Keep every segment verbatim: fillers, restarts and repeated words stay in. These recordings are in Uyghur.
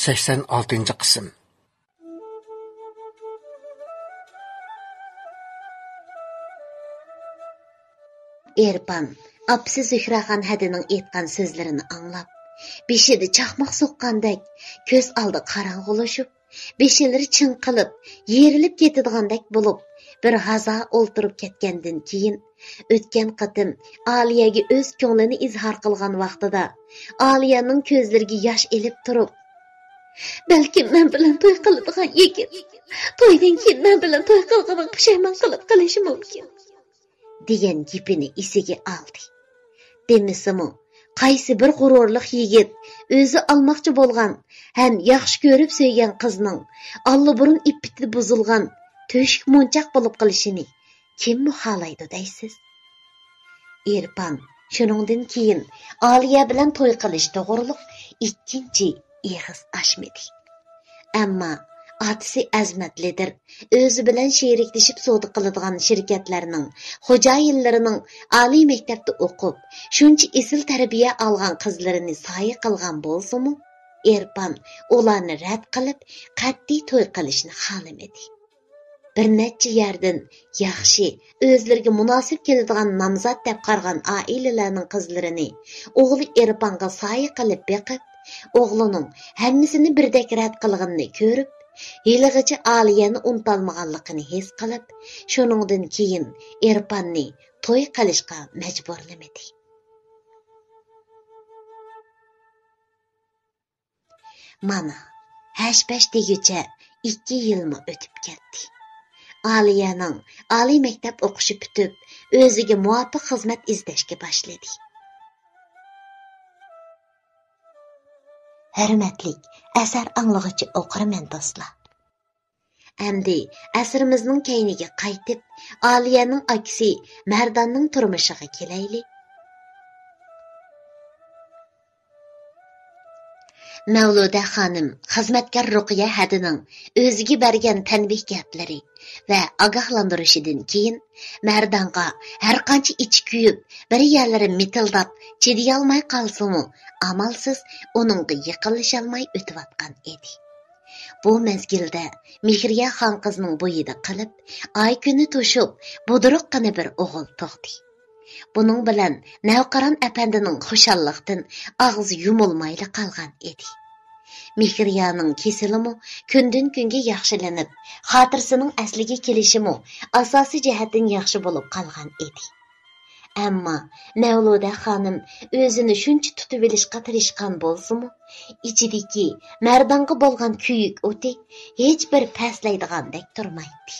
سەكسەن ئالتىنچى قىسىم. ئېرپان ئاپىسى زۆھرەخان ھەدىنىڭ ئېيتقان سۆزلىرىنى ئاڭلاپ، بېشىدا چاقماق سوققاندەك، كۆز ئالدى قاراڭغۇلىشىپ، بېشىلىرى چىڭقىلىپ، يېرىلىپ كېتىدىغاندەك بولۇپ، بىر ھازا ئولتۇرۇپ كەتكەندىن كېيىن، ئۆتكەن قېتىم ئالىيەگە ئۆز كۆڭلىنى ئىزھار قىلغان ۋاقتىدا، ئالىيەنىڭ كۆزلىرىگە ياش ئېلىپ تۇرۇپ، «بەلكىم مەن بىلەن توي قىلىدىغان يىگىت تويدىن كېيىن مەن بىلەن توي قىلغىنىغا پۇشايمان قىلىپ قېلىشى مۇمكىن» دېگەن گېپىنى ئېسىگە ئالدى. دېمىسىمۇ، قايسى بىر غۇرۇرلۇق يىگىت ئۆزى ئالماقچى بولغان ھەم ياخشى كۆرۈپ سۆيگەن قىزنىڭ ئاللىبۇرۇن ئىپپىتى بۇزۇلغان تۆشۈك مونچاق بولۇپ قېلىشىنى كىممۇ خالايدۇ دەيسىز؟ ئېرپان شۇنىڭدىن كېيىن ئالىيە بىلەن توي قىلىش توغرۇلۇق ئىككىنچى ئېغىز ئاچمىدى. ئەمما ئاتىسى ئەزمەت لىدىر ئۆزى بىلەن شېرىكلىشىپ سودا قىلىدىغان شىركەتلەرنىڭ خوجايىنلىرىنىڭ ئالىي مەكتەپتە ئوقۇپ، شۇنچە ئېسىل تەربىيە ئالغان قىزلىرىنى سايە قىلغان بولسىمۇ، ئېرپان ئۇلارنى رەت قىلىپ، قەتئىي توي قىلىشنى خالىمىدى. بىر نەچچە يەردىن ياخشى، ئۆزلىرىگە مۇناسىپ كېلىدىغان نامزات دەپ قارىغان ئائىلىلەرنىڭ قىزلىرىنى ئوغلى ئېرپانغا سايە قىلىپ بېقىپ، ئوغلىنىڭ ھەممىسىنى بىردەك رەت قىلغىنىنى كۆرۈپ، ھېلىغىچە ئالىيەنى ئۇنتالمىغانلىقىنى ھېس قىلىپ، شۇنىڭدىن كېيىن ئېرپاننى توي قىلىشقا مەجبۇرلىمىدى. مانا، ھەش-پەش دېگۈچە ئىككى يىلمۇ ئۆتۈپ كەتتى. ئالىيەنىڭ ئالىي مەكتەپ ئوقۇشى پۈتۈپ، ئۆزىگە مۇۋاپىق خىزمەت ئىزدەشكە باشلىدى. ھۆرمەتلىك ئەسەر ئاڭلىغۇچى ئوقۇرمەن دوستلار. ئەمدى ئەسىرىمىزنىڭ كەينىگە قايتىپ، ئالىيەنىڭ ئاكىسى مەرداننىڭ تۇرمۇشىغا كېلەيلى. مەۋلۇدە خانىم خىزمەتكار رۇقىيە ھەدىنىڭ ئۆزىگە بەرگەن تەنبىھ گەپلىرى ۋە ئاگاھلاندۇرۇشىدىن كېيىن، مەردانغا ھەرقانچە ئىچى كۆيۈپ، بىر يەرلىرى مىتىلداپ، چىدىيالماي قالسىمۇ، ئامالسىز ئۇنىڭغا يېقىنلىشالماي ئۆتۈۋاتقان ئىدى. بۇ مەزگىلدە مېھرىيە خان قىزنىڭ بويىدا قېلىپ، ئاي كۈنى توشۇپ، بۇدرۇققىنە بىر ئوغۇل تۇغدى. بۇنىڭ بىلەن نەۋقىران ئەپەندىنىڭ خۇشاللىقتىن ئاغزى يۇمۇلمايلا قالغان ئىدى. مېھرىيانىڭ كېسىلىمۇ كۈندىن-كۈنگە ياخشىلىنىپ، خاتىرىسىنىڭ ئەسلىگە كېلىشىمۇ ئاساسىي جەھەتتىن ياخشى بولۇپ قالغان ئىدى. ئەمما مەۋلۇدە خانىم ئۆزىنى شۇنچە تۇتۇۋېلىشقا تىرىشقان بولسىمۇ، ئىچىدىكى مەردانغا بولغان كۆيۈك ئوتى ھېچبىر پەسلەيدىغاندەك تۇرمايتتى.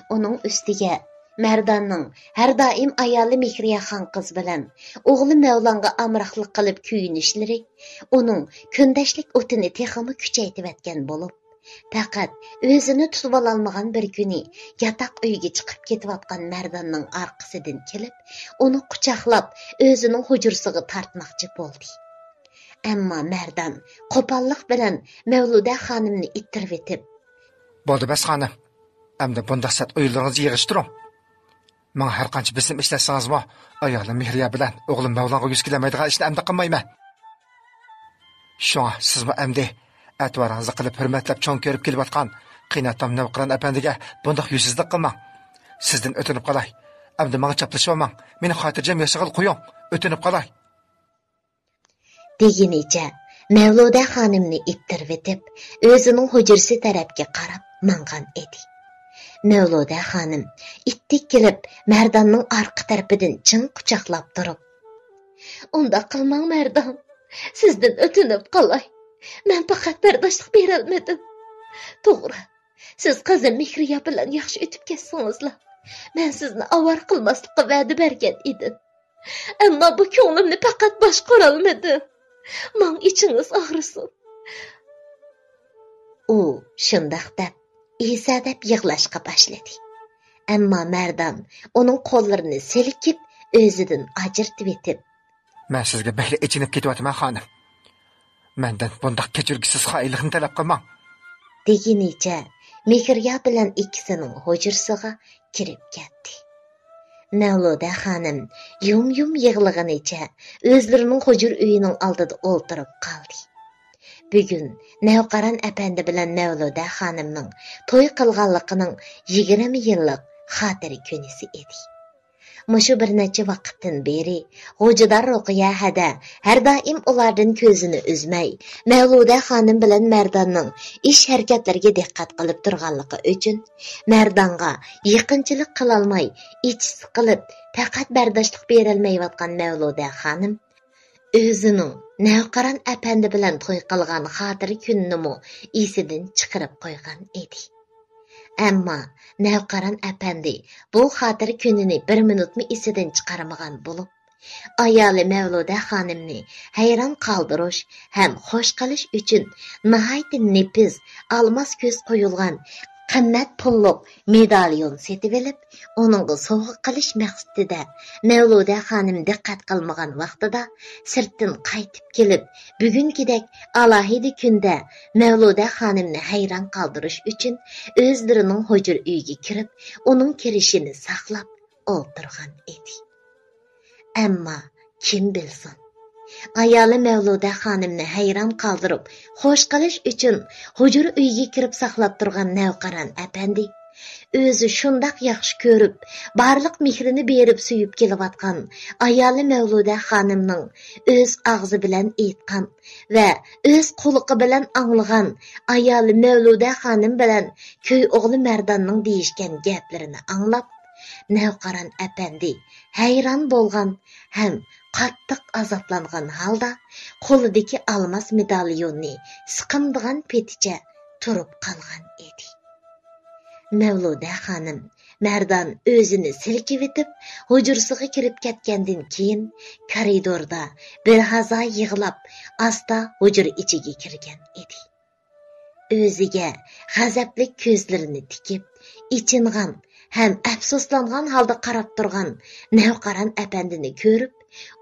ئۇنىڭ ئۈستىگە مەرداننىڭ ھەر دائىم ئايالى مېھرىيە خان قىز بىلەن ئوغلى مەۋلانغا ئامراقلىق قىلىپ كۆيۈنۈشلىرى ئۇنىڭ كۈندەشلىك ئوتىنى تېخىمۇ كۈچەيتىۋەتكەن بولۇپ، پەقەت ئۆزىنى تۇتۇۋالالمىغان بىر كۈنى ياتاق ئۆيگە چىقىپ كېتىۋاتقان مەرداننىڭ ئارقىسىدىن كېلىپ، ئۇنى قۇچاقلاپ، ئۆزىنىڭ ھۇجرىسىغا تارتماقچى بولدى. ئەمما مەردان قوپاللىق بىلەن مەۋلۇدە خانىمنى ئىتتىرىۋېتىپ، بولدى بەس خانىم، ئەمدى بۇنداق سەت ئويۇنلىرىڭىزنى يىغىشتۇرۇڭ. ماڭا ھەرقانچە بېسىم ئىشلەتسىڭىزمۇ، ئايالىم مېھرىيە بىلەن ئوغلۇم مەۋلانغا يۈز كېلەلمەيدىغان ئىشنى ئەمدى قىلمايمەن. شۇڭا سىزمۇ ئەمدى ئەتىۋارىڭىزنى قىلىپ ھۆرمەتلەپ چوڭ كۆرۈپ كېلىۋاتقان قېيىنئاتام نەۋقىران ئەپەندىگە بۇنداق يۈزسىزلىك قىلماڭ. سىزدىن ئۆتۈنۈپ قالاي. ئەمدى ماڭا چاپلىشىۋالماڭ. مېنى خاتىرجەم ياشىغىلى قويۇڭ. ئۆتۈنۈپ قالاي. دېگىنىچە مەۋلۇدە خانىمنى ئىتتىرىۋېتىپ، ئۆزىنىڭ ھۇجرىسى تەرەپكە قاراپ ماڭغان ئىدى. مەۋلۇدە خانىم ئىتتىك كېلىپ، مەرداننىڭ ئارقا تەرىپىدىن چىڭ قۇچاقلاپ تۇرۇپ، ئۇنداق قىلماڭ، مەردان. سىزدىن ئۆتۈنۈپ قالاي. مەن پەقەت بەرداشلىق بېرەلمىدىم. توغرا، سىز قىزىم مېھرىيا بىلەن ياخشى ئۆتۈپ كەتسىڭىزلا، مەن سىزنى ئاۋارە قىلماسلىققا ۋەدە بەرگەن ئىدىم. ئەمما بۇ كۆڭلۈمنى پەقەت باشقۇرالمىدىم. ماڭا ئىچىڭىز ئاغرىسۇن. ئۇ شۇنداق دەپ، ئېسەدەپ يىغلاشقا باشلىدى. ئەمما مەردان ئۇنىڭ قوللىرىنى سىلكىپ، ئۆزىدىن ئاجرىتىۋېتىپ، مەن سىزگە بەكلا ئېچىنىپ كېتىۋاتىمەن، خانىم. مەندىن بۇنداق كەچۈرگۈسىز خائىنلىقنى تەلەپ قىلماڭ. دېگىنىچە مېھرىيا بىلەن ئىككىسىنىڭ ھۇجرىسىغا كىرىپ كەتتى. مەۋلۇدە خانىم يۇم-يۇم يىغلىغىنىچە ئۆزلىرىنىڭ ھۇجرا ئۆيىنىڭ ئالدىدا ئولتۇرۇپ قالدى. بۈگۈن نەۋقەران ئەپەندى بىلەن مەۋلۇدە خانىمنىڭ توي قىلغانلىقىنىڭ يىگىرمە يىللىق خاتىرە كۈنىسى ئىدى. مۇشۇ بىر نەچچە ۋاقىتتىن بېرى غوجىدار رۇقىيە ھەدە ھەر دائىم ئۇلاردىن كۆزىنى ئۈزمەي، مەۋلۇدە خانىم بىلەن مەرداننىڭ ئىش-ھەرىكەتلىرىگە دىققەت قىلىپ تۇرغانلىقى ئۈچۈن، مەردانغا يېقىنچىلىق قىلالماي، ئىچى سىقىلىپ، تاقەت بەرداشلىق بېرەلمەيۋاتقان مەۋلۇدە خانىم ئۆزىنىڭ نەۋقەران ئەپەندى بىلەن توي قىلغان خاتىرە كۈنىنىمۇ ئېسىدىن چىقىرىپ قويغان ئىدى. ئەمما نەۋقەران ئەپەندى بۇ خاتىرە كۈنىنى بىر مىنۇتمۇ ئېسىدىن چىقارمىغان بولۇپ، ئايالى مەۋلۇدە خانىمنى ھەيران قالدۇرۇش ھەم خوش قىلىش ئۈچۈن ناھايىتى نېپىز ئالماس كۆز قويۇلغان قىممەت پۇللۇق مېداليون سېتىۋېلىپ، ئۇنىڭغا سوۋغا قىلىش مەقسىتىدە مەۋلۇدە خانىم دىققەت قىلمىغان ۋاقتىدا سىرتتىن قايتىپ كېلىپ، بۈگۈنكىدەك ئالاھىدە كۈندە مەۋلۇدە خانىمنى ھەيران قالدۇرۇش ئۈچۈن ئۆزلىرىنىڭ ھۇجرا ئۆيىگە كىرىپ، ئۇنىڭ كىرىشىنى ساقلاپ ئولتۇرغان ئىدى. ئەمما كىم بىلسۇن، ئايالى مەۋلۇدە خانىمنى ھەيران قالدۇرۇپ، خوش قىلىش ئۈچۈن ھۇجرا ئۆيىگە كىرىپ ساقلاپ تۇرغان نەۋقەران ئەپەندى ئۆزى شۇنداق ياخشى كۆرۈپ، بارلىق مېھرىنى بېرىپ سۆيۈپ كېلىۋاتقان ئايالى مەۋلۇدە خانىمنىڭ ئۆز ئاغزى بىلەن ئېيتقان ۋە ئۆز قۇلىقى بىلەن ئاڭلىغان ئايالى مەۋلۇدە خانىم بىلەن كۆي ئوغلى مەرداننىڭ دېيىشكەن گەپلىرىنى ئاڭلاپ، نەۋقەران ئەپەندى ھەيران بولغان ھەم قاتتىق ئازابلانغان ھالدا قولىدىكى ئالماس مېداليوننى سىقىمدىغان پېتىچە تۇرۇپ قالغان ئىدى. مەۋلۇدە خانىم مەردان ئۆزىنى سىلكىۋېتىپ، ھۇجرىسىغا كىرىپ كەتكەندىن كېيىن، كارىدوردا بىر ھازا يىغلاپ، ئاستا ھۇجرا ئىچىگە كىرگەن ئىدى. ئۆزىگە غەزەپلىك كۆزلىرىنى تىكىپ، ئېچىنغان ھەم ئەپسۇسلانغان ھالدا قاراپ تۇرغان نەۋقەران ئەپەندىنى كۆرۈپ،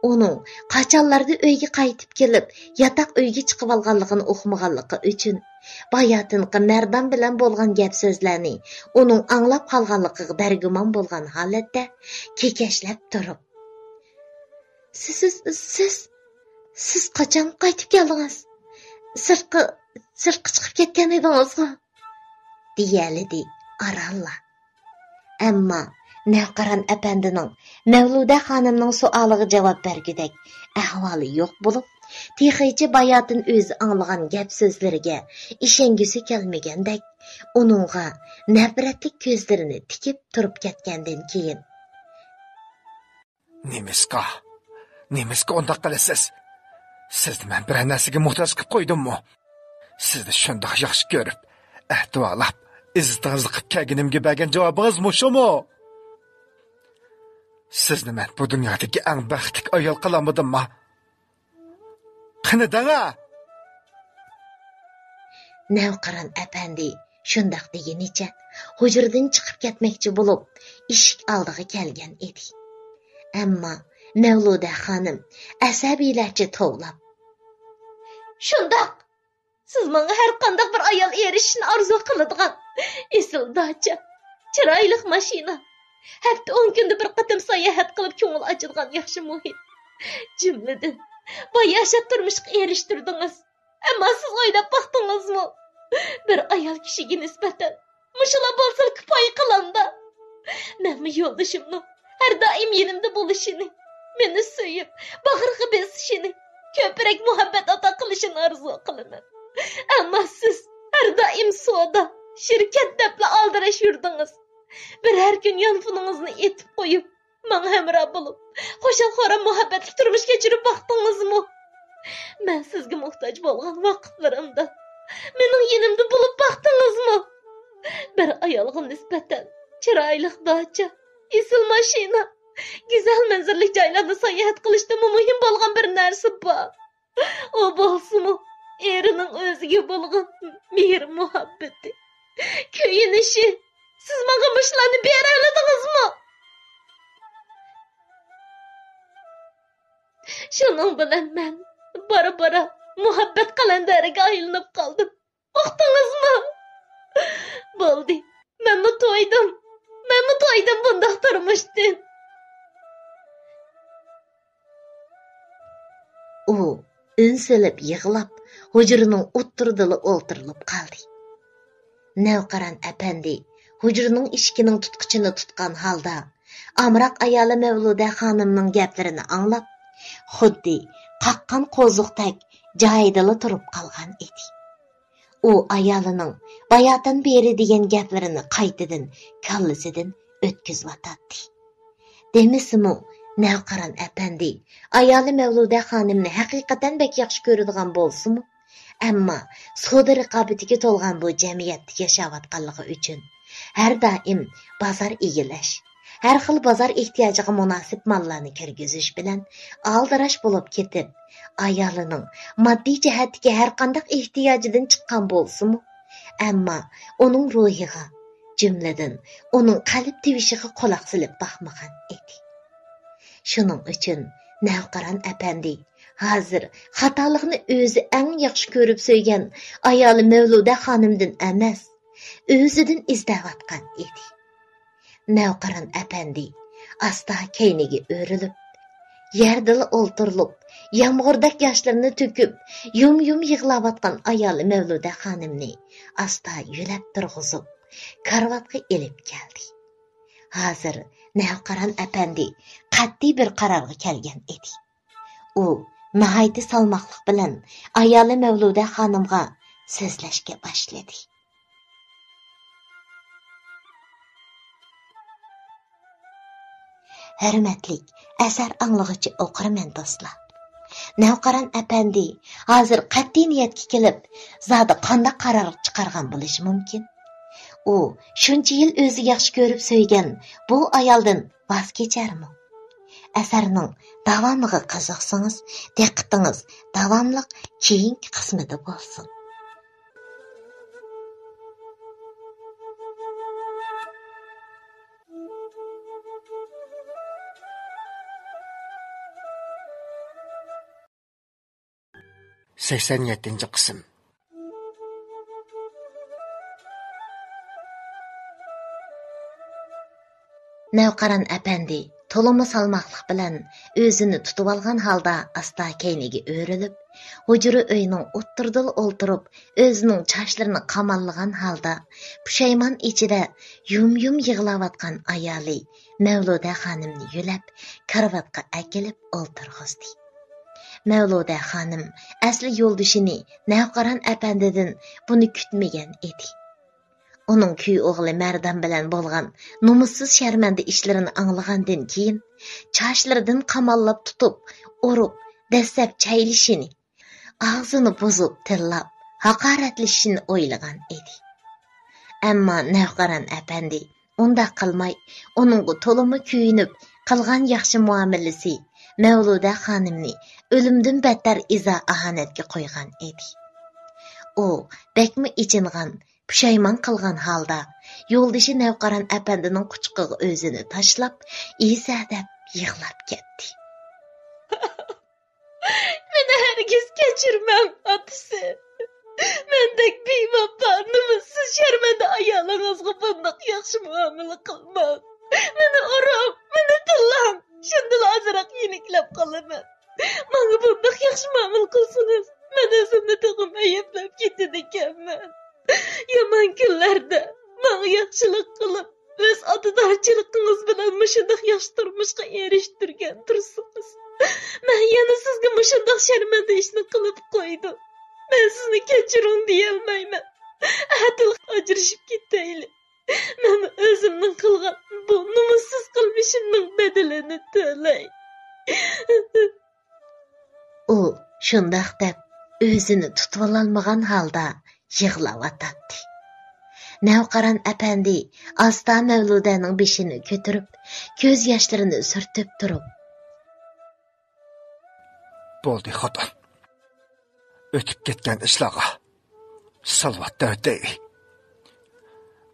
ئۇنىڭ قاچانلاردا ئۆيگە قايتىپ كېلىپ، ياتاق ئۆيگە چىقىۋالغانلىقىنى ئۇقمىغانلىقى ئۈچۈن، باياتىنقى مەردان بىلەن بولغان گەپ-سۆزلەرنى ئۇنىڭ ئاڭلاپ قالغانلىقىغا بەرگۇمان بولغان ھالەتتە كېكەچلەپ تۇرۇپ، سىز، سىز، سىز، سىز قاچان قايتىپ كەلدىڭىز؟ سىرتقا، سىرتقا چىقىپ كەتكەن ئىدىڭىزغۇ؟ دېيەلىدى ئارانلا. ئەمما نەۋقەران ئەپەندىنىڭ مەۋلۇدە خانىمنىڭ سوئالىغا جاۋاب بەرگۈدەك ئەھۋالى يوق بولۇپ، تېخىچە باياتىن ئۆزى ئاڭلىغان گەپ-سۆزلىرىگە ئىشەنگۈسى كەلمىگەندەك، ئۇنىڭغا نەپرەتلىك كۆزلىرىنى تىكىپ تۇرۇپ كەتكەندىن كېيىن، نېمىشقا؟ نېمىشقا ئۇنداق قىلىسىز؟ سىزنى مەن بىرەر نەرسىگە موھتاج قىلىپ قويدۇممۇ؟ سىزنى شۇنداق ياخشى كۆرۈپ، ئەھۋاللاپ، ئىززىتىڭىزنى قىلىپ كەلگىنىمگە بەرگەن جاۋابىڭىز مۇشۇمۇ؟ سىزنى مەن بۇ دۇنيادىكى ئەڭ بەختلىك ئايال قىلالمىدىمما؟ قېنى دەڭە! نەۋقىران ئەپەندى شۇنداق دېگىنىچە ھۇجرىدىن چىقىپ كەتمەكچى بولۇپ، ئىشىك ئالدىغا كەلگەن ئىدى. ئەمما مەۋلۇدە خانىم ئەسەبىيلەرچە توۋلاپ، شۇنداق! سىز ماڭا ھەر قانداق بىر ئايال ئېرىشىشنى ئارزۇ قىلىدىغان ئېسىل داچا، چىرايلىق ماشىنا، ھەپتە ئون كۈندە بىر قېتىم ساياھەت قىلىپ كۆڭۈل ئاچىدىغان ياخشى مۇھىت، جۈملىدىن باياشات تۇرمۇشقا ئېرىشتۈردىڭىز. ئەمما سىز ئويلاپ باقتىڭىزمۇ؟ بىر ئايال كىشىگە نىسبەتەن مۇشۇلا بولسىلا كۇپايە قىلامدا. مەنمۇ يولدىشىمنىڭ ھەر دائىم يېنىمدا بولۇشىنى، مېنى سۆيۈپ، باغرىغا بېسىشىنى، كۆپرەك مۇھەببەت ئاتا قىلىشىنى ئارزۇ قىلىمەن. ئەمما سىز ھەر دائىم سودا، شىركەت دەپلا ئالدىراش يۈردىڭىز. بىرەر كۈن يانفونىڭىزنى ئېتىپ قويۇپ، ماڭا ھەمراھ بولۇپ، خۇشال-خۇرام مۇھەببەتلىك تۇرمۇش كەچۈرۈپ باقتىڭىزمۇ؟ مەن سىزگە موھتاج بولغان ۋاقىتلىرىمدا مېنىڭ يېنىمدا بولۇپ باقتىڭىزمۇ؟ بىر ئايالغا نىسبەتەن چىرايلىق داچا، ئېسىل ماشىنا، گۈزەل مەنزىرىلىك جايلاردا ساياھەت قىلىشتىنمۇ مۇھىم بولغان بىر نەرسە بار. ئۇ بولسىمۇ ئېرىنىڭ ئۆزىگە بولغان مېھىر-مۇھەببىتى، كۆيۈنۈشى. سىز ماڭا مۇشۇلارنى بېرەلىدىڭىزمۇ؟ شۇنىڭ بىلەن مەن بارا-بارا مۇھەببەت قەلەندەرىگە ئايلىنىپ قالدىم. ئۇقتىڭىزمۇ؟ بولدى، مەنمۇ تويدۇم. مەنمۇ تويدۇم بۇنداق تۇرمۇشتىن. ئۇ ئۈن سېلىپ يىغلاپ، ھۇجرىنىڭ ئوتتۇرىدىلا ئولتۇرۇلۇپ قالدى. نەۋقەران ئەپەندى ھۇجرىنىڭ ئىشىكىنىڭ تۇتقۇچىنى تۇتقان ھالدا، ئامراق ئايالى مەۋلۇدە خانىمنىڭ گەپلىرىنى ئاڭلاپ، خۇددى قاققان قوزۇقتەك جايىدىلا تۇرۇپ قالغان ئىدى. ئۇ ئايالىنىڭ باياتىن بېرى دېگەن گەپلىرىنى قايتىدىن كاللىسىدىن ئۆتكۈزۈۋاتاتتى. دېمىسىمۇ، نەۋقەران ئەپەندى ئايالى مەۋلۇدە خانىمنى ھەقىقەتەن بەك ياخشى كۆرىدىغان بولسىمۇ، ئەمما سودا رىقابىتىگە تولغان بۇ جەمئىيەتتە ياشاۋاتقانلىقى ئۈچۈن، ھەر دائىم بازار ئىگىلەش، ھەر خىل بازار ئېھتىياجىغا مۇناسىپ ماللارنى كىرگۈزۈش بىلەن ئالدىراش بولۇپ كېتىپ، ئايالىنىڭ ماددىي جەھەتتىكى ھەرقانداق ئېھتىياجىدىن چىققان بولسىمۇ، ئەمما ئۇنىڭ روھىغا، جۈملىدىن ئۇنىڭ قەلب تىۋىشىغا قۇلاق سېلىپ باقمىغان ئىدى. شۇنىڭ ئۈچۈن نەۋقەران ئەپەندى ھازىر خاتالىقنى ئۆزى ئەڭ ياخشى كۆرۈپ سۆيگەن ئايالى مەۋلۇدە خانىمدىن ئەمەس، ئۆزىدىن ئىزدەۋاتقان ئىدى. نەۋقەران ئەپەندى ئاستا كەينىگە ئۆرۈلۈپ، يەردىلا ئولتۇرۇلۇپ، يامغۇردەك ياشلىرىنى تۆكۈپ، يۇم-يۇم يىغلاۋاتقان ئايالى مەۋلۇدە خانىمنى ئاستا يۆلەپ تۇرغۇزۇپ، كارىۋاتقا ئېلىپ كەلدى. ھازىر نەۋقەران ئەپەندى قەتئىي بىر قارارغا كەلگەن ئىدى. ئۇ ناھايىتى سالماقلىق بىلەن ئايالى مەۋلۇدە خانىمغا سۆزلەشكە باشلىدى. ھۆرمەتلىك ئەسەر ئاڭلىغۇچى ئوقۇرمەن دوستلار، نەۋقەران ئەپەندى ھازىر قەتئىي نىيەتكە كېلىپ، زادى قانداق قارار چىقارغان بولۇشى مۇمكىن؟ ئۇ شۇنچە يىل ئۆزى ياخشى كۆرۈپ سۆيگەن بۇ ئايالدىن ۋاز كېچەرمۇ؟ ئەسەرنىڭ داۋامىغا قىزىقسىڭىز، دىققىتىڭىز داۋاملىق كېيىنكى قىسمىدا بولسۇن. سەكسەن يەتتىنچى قىسىم. نەۋقەران ئەپەندى تولىمۇ سالماقلىق بىلەن ئۆزىنى تۇتۇۋالغان ھالدا ئاستا كەينىگە ئۆرۈلۈپ، ھۇجرا ئۆينىڭ ئوتتۇرىدىلا ئولتۇرۇپ، ئۆزىنىڭ چاچلىرىنى قاماللىغان ھالدا، پۇشايمان ئىچىدە يۇم-يۇم يىغلاۋاتقان ئايالى مەۋلۇدە خانىمنى يۆلەپ، كارىۋاتقا ئەكېلىپ ئولتۇرغۇزدى. مەۋلۇدە خانىم ئەسلى يولدىشىنى نەۋقەران ئەپەندىدىن بۇنى كۈتمىگەن ئىدى. ئۇنىڭ كۈي ئوغلى مەردان بىلەن بولغان نومۇسسىز شەرمەندە ئىشلىرىنى ئاڭلىغاندىن كېيىن، چاچلىرىدىن قاماللاپ تۇتۇپ، ئۇرۇپ، دەسسەپ چەيلىشىنى، ئاغزىنى بۇزۇپ تىللاپ، ھاقارەتلىشىشىنى ئويلىغان ئىدى. ئەمما نەۋقەران ئەپەندى ئۇنداق قىلماي، ئۇنىڭغا تولىمۇ كۆيۈنۈپ، قىلغان ياخشى مۇئامىلىسى مەۋلۇدە خانىمنى ئۆلۈمدىن بەتتەر ئىزا-ئاھانەتكە قويغان ئىدى. ئۇ بەكمۇ ئېچىنغان، پۇشايمان قىلغان ھالدا يولدىشى نەۋقەران ئەپەندىنىڭ قۇچىقىغا ئۆزىنى تاشلاپ، ئىسە دەپ يىغلاپ كەتتى. مېنى ھەرگىز كەچۈرمەڭ، ئاتىسى. مەندەك بىۋاپا، نومۇسسىز، شەرمەندە ئايالىڭىزغا بۇنداق ياخشى مۇئامىلە قىلماڭ. مېنى ئۇرۇڭ، مېنى تىللاڭ. شۇندىلا ئازراق يېنىكلەپ قالىمەن. ماڭا بۇنداق ياخشى مۇئامىلە قىلسىڭىز، مەن ئۆزۈمنى تېخىمۇ ئەيىبلەپ كېتىدىكەنمەن. يامان كۈنلەردە ماڭا ياخشىلىق قىلىپ، ئۆز ئاتىدارچىلىقىڭىز بىلەن مۇشۇنداق ياخشى تۇرمۇشقا ئېرىشتۈرگەن تۇرسىڭىز، مەن يەنە سىزگە مۇشۇنداق شەرمەندە ئىشنى قىلىپ قويدۇم. مەن سىزنى كەچۈرۈڭ دېيەلمەيمەن. ئەتىلا ئاجرىشىپ كېتەيلى. مەن ئۆزۈمنىڭ قىلغان بۇ نومۇسسىز قىلمىشىمنىڭ بەدىلىنى تۆلەي. ئۇ شۇنداق دەپ، ئۆزىنى تۇتۇۋالالمىغان ھالدا يىغلاۋاتاتتى. نەۋقەران ئەپەندى ئاستا مەۋلۇدەنىڭ بېشىنى كۆتۈرۈپ، كۆز ياشلىرىنى سۈرتۈپ تۇرۇپ، بولدى، خوتۇن. ئۆتۈپ كەتكەن ئىشلارغا سالىۋات دەۋېتەيلى.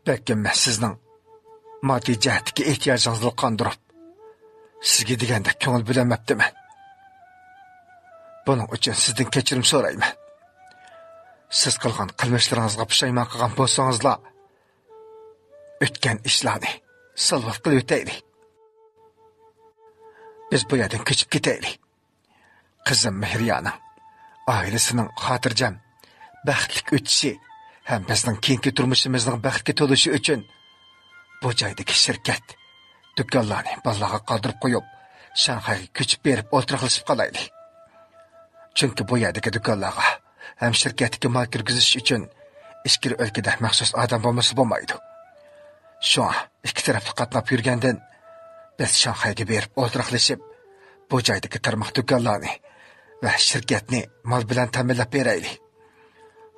بەلكىم مەن سىزنىڭ ماددىي جەھەتتىكى ئېھتىياجىڭىزنى قاندۇرۇپ، سىزگە دېگەندەك كۆڭۈل بۆلەلمەپتىمەن. بۇنىڭ ئۈچۈن سىزدىن كەچۈرۈم سورايمەن. سىز قىلغان قىلمىشلىرىڭىزغا پۇشايمان قىلغان بولسىڭىزلا، ئۆتكەن ئىشلارنى سالىۋات قىلىۋېتەيلى. بىز بۇ يەردىن كۆچۈپ كېتەيلى. قىزىم مېھرىيانىڭ ئائىلىسىنىڭ خاتىرجەم، بەختلىك ئۆتۈشى ھەم بىزنىڭ كېيىنكى تۇرمۇشىمىزنىڭ بەختكە تولۇشى ئۈچۈن بۇ جايدىكى شىركەت، دۇكانلارنى بالىلارغا قالدۇرۇپ قويۇپ، شاڭخەيگە كۆچۈپ بېرىپ ئولتۇراقلىشىپ قالايلى. چۈنكى بۇ يەردىكى دۇكانلارغا ھەم شىركەتتىكى مال كىرگۈزۈش ئۈچۈن ئىچكىرى ئۆلكىدە مەخسۇس ئادەم بولمىسا بولمايدۇ. شۇڭا ئىككى تەرەپلىك قاتناپ يۈرگەندىن، بىز شاڭخەيگە بېرىپ ئولتۇراقلىشىپ، بۇ جايدىكى تارماق دۇكانلارنى ۋە شىركەتنى مال بىلەن تەمىنلەپ بېرەيلى.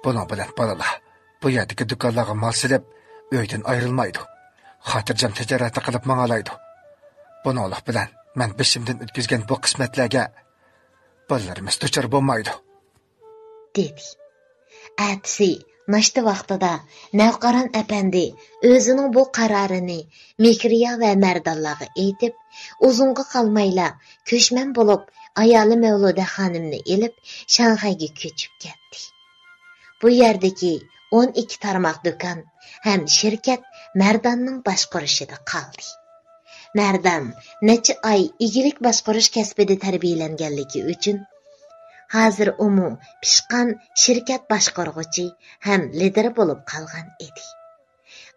بۇنىڭ بىلەن بالىلار بۇ يەردىكى دۇكانلارغا مال سېلىپ، ئۆيدىن ئايرىلمايدۇ. خاتىرجەم تىجارەتنى قىلىپ ماڭالايدۇ. بۇنىڭلىق بىلەن مەن بېشىمدىن ئۆتكۈزگەن بۇ قىسمەتلەرگە بالىلىرىمىز دۇچار بولمايدۇ. دېدى. ئەتىسى ناشتا ۋاقتىدا نەۋقىران ئەپەندى ئۆزىنىڭ بۇ قارارىنى مېھرىيا ۋە مەردانلارغا ئېيتىپ، ئۇزۇنغا قالمايلا كۆچمەن بولۇپ، ئايالى مەۋلۇدە خانىمنى ئېلىپ، شاڭخەيگە كۆچۈپ كەتتى. بۇ يەردىكى ئون ئىككى تارماق دۇكان ھەم شىركەت مەرداننىڭ باشقۇرۇشىدا قالدى. مەردان نەچچە ئاي ئىگىلىك باشقۇرۇش كەسپىدە تەربىيەلەنگەنلىكى ئۈچۈن، ھازىر ئۇمۇ پىشقان شىركەت باشقۇرغۇچى ھەم لىدىرى بولۇپ قالغان ئىدى.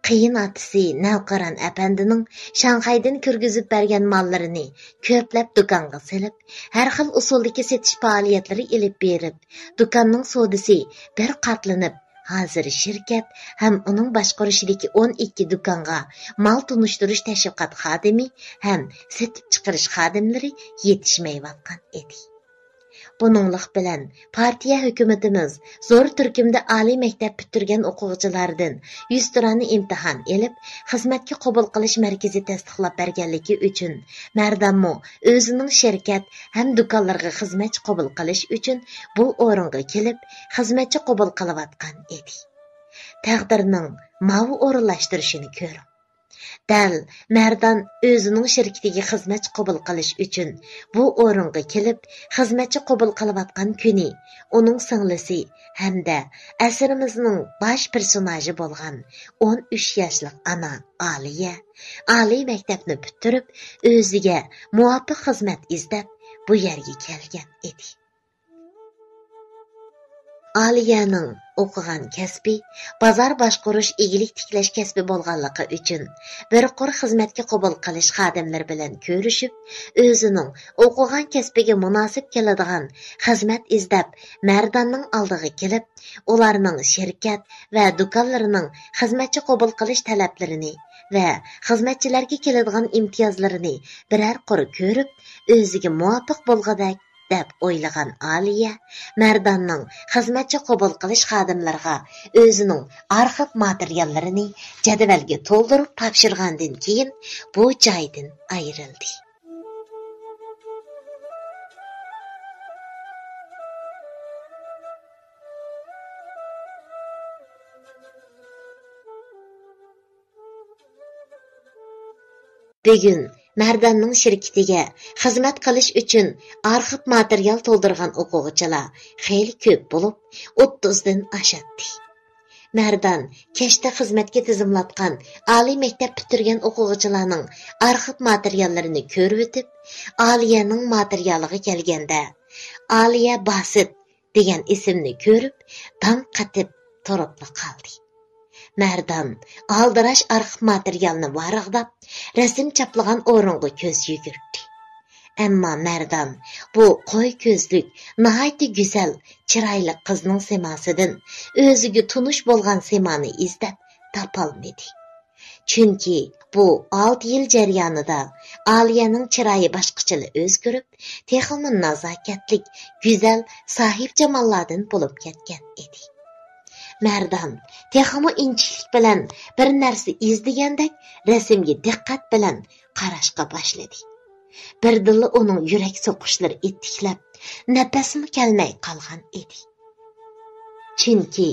قېيىنئاتىسى نەۋقىران ئەپەندىنىڭ شاڭخەيدىن كىرگۈزۈپ بەرگەن ماللىرىنى كۆپلەپ دۇكانغا سېلىپ، ھەر خىل ئۇسۇلدىكى سېتىش پائالىيەتلىرى ئېلىپ بېرىپ، دۇكاننىڭ سودىسى بىر قاتلىنىپ، ھازىر شىركەت ھەم ئۇنىڭ باشقۇرۇشىدىكى ئون ئىككى دۇكانغا مال تونۇشتۇرۇش تەشۋىقات خادىمى ھەم سېتىپ چىقىرىش خادىملىرى يېتىشمەيۋاتقان ئىدى. بۇنىڭلىق بىلەن، پارتىيە ھۆكۈمىتىمىز زور تۈركۈمدە ئالىي مەكتەپ پۈتتۈرگەن ئوقۇغۇچىلاردىن يۈزتۇرانە ئىمتىھان ئېلىپ، خىزمەتكە قوبۇل قىلىش مەركىزى تەستىقلاپ بەرگەنلىكى ئۈچۈن، مەردانمۇ ئۆزىنىڭ شىركەت ھەم دۇكانلىرىغا خىزمەتچى قوبۇل قىلىش ئۈچۈن بۇ ئورۇنغا كېلىپ، خىزمەتچى قوبۇل قىلىۋاتقان ئىدى. تەقدىرنىڭ ماۋۇ ئورۇنلاشتۇرۇشىنى كۆرۈڭ. دەل مەردان ئۆزىنىڭ شىركىتىگە خىزمەتچى قوبۇل قىلىش ئۈچۈن بۇ ئورۇنغا كېلىپ، خىزمەتچى قوبۇل قىلىۋاتقان كۈنى ئۇنىڭ سىڭلىسى ھەمدە ئەسىرىمىزنىڭ باش پېرسوناژى بولغان ئون ئۈچ ياشلىق ئانا ئالىيە ئالىي مەكتەپنى پۈتتۈرۈپ، ئۆزىگە مۇۋاپىق خىزمەت ئىزدەپ، بۇ يەرگە كەلگەن ئىدى. ئالىيەنىڭ ئوقۇغان كەسپى بازار باشقۇرۇش، ئىگىلىك تىكلەش كەسپى بولغانلىقى ئۈچۈن، بىر قۇر خىزمەتكە قوبۇل قىلىش خادىملىرى بىلەن كۆرۈشۈپ، ئۆزىنىڭ ئوقۇغان كەسپىگە مۇناسىپ كېلىدىغان خىزمەت ئىزدەپ، مەرداننىڭ ئالدىغا كېلىپ، ئۇلارنىڭ شىركەت ۋە دۇكانلىرىنىڭ خىزمەتچى قوبۇل قىلىش تەلەپلىرىنى ۋە خىزمەتچىلەرگە كېلىدىغان ئىمتىيازلىرىنى بىرەر قۇر كۆرۈپ، ئۆزىگە مۇۋاپىق بولغۇدەك دەپ ئويلىغان ئالىيە مەرداننىڭ خىزمەتچى قوبۇل قىلىش خادىملىرىغا ئۆزىنىڭ ئارخىپ ماتېرىياللىرىنى جەدۋەلگە تولدۇرۇپ تاپشۇرغاندىن كېيىن، بۇ جايدىن ئايرىلدى. بۈگۈن مەرداننىڭ شىركىتىگە خىزمەت قىلىش ئۈچۈن ئارخىپ ماتېرىيال تولدۇرغان ئوقۇغۇچىلار خېلى كۆپ بولۇپ، ئوتتۇزدىن ئاشاتتى. مەردان كەچتە خىزمەتكە تىزىملاتقان ئالىي مەكتەپ پۈتتۈرگەن ئوقۇغۇچىلارنىڭ ئارخىپ ماتېرىياللىرىنى كۆرۈۋېتىپ، ئالىيەنىڭ ماتېرىيالىغا كەلگەندە، ئالىيە باسىت دېگەن ئىسىمنى كۆرۈپ، داڭ قېتىپ تۇرۇپلا قالدى. مەردان ئالدىراش ئارخىپ ماتېرىيالنى ۋارىغداپ، رەسىم چاپلىغان ئورۇنغا كۆز يۈگۈرتتى. ئەمما مەردان بۇ قوي كۆزلۈك، ناھايىتى گۈزەل، چىرايلىق قىزنىڭ سىماسىدىن ئۆزىگە تونۇش بولغان سىمانى ئىزدەپ تاپالمىدى. چۈنكى بۇ ئالتە يىل جەريانىدا ئالىيەنىڭ چىرايى باشقىچىلا ئۆزگىرىپ، تېخىمۇ نازاكەتلىك، گۈزەل، ساھىبجاماللاردىن بولۇپ كەتكەن ئىدى. مەردان تېخىمۇ ئىنچىكىلىك بىلەن بىر نەرسە ئىزدىگەندەك رەسىمگە دىققەت بىلەن قاراشقا باشلىدى. بىردىنلا ئۇنىڭ يۈرەك سوقۇشلىرى ئىتتىكلەپ، نەپەسمۇ كەلمەي قالغان ئىدى. چۈنكى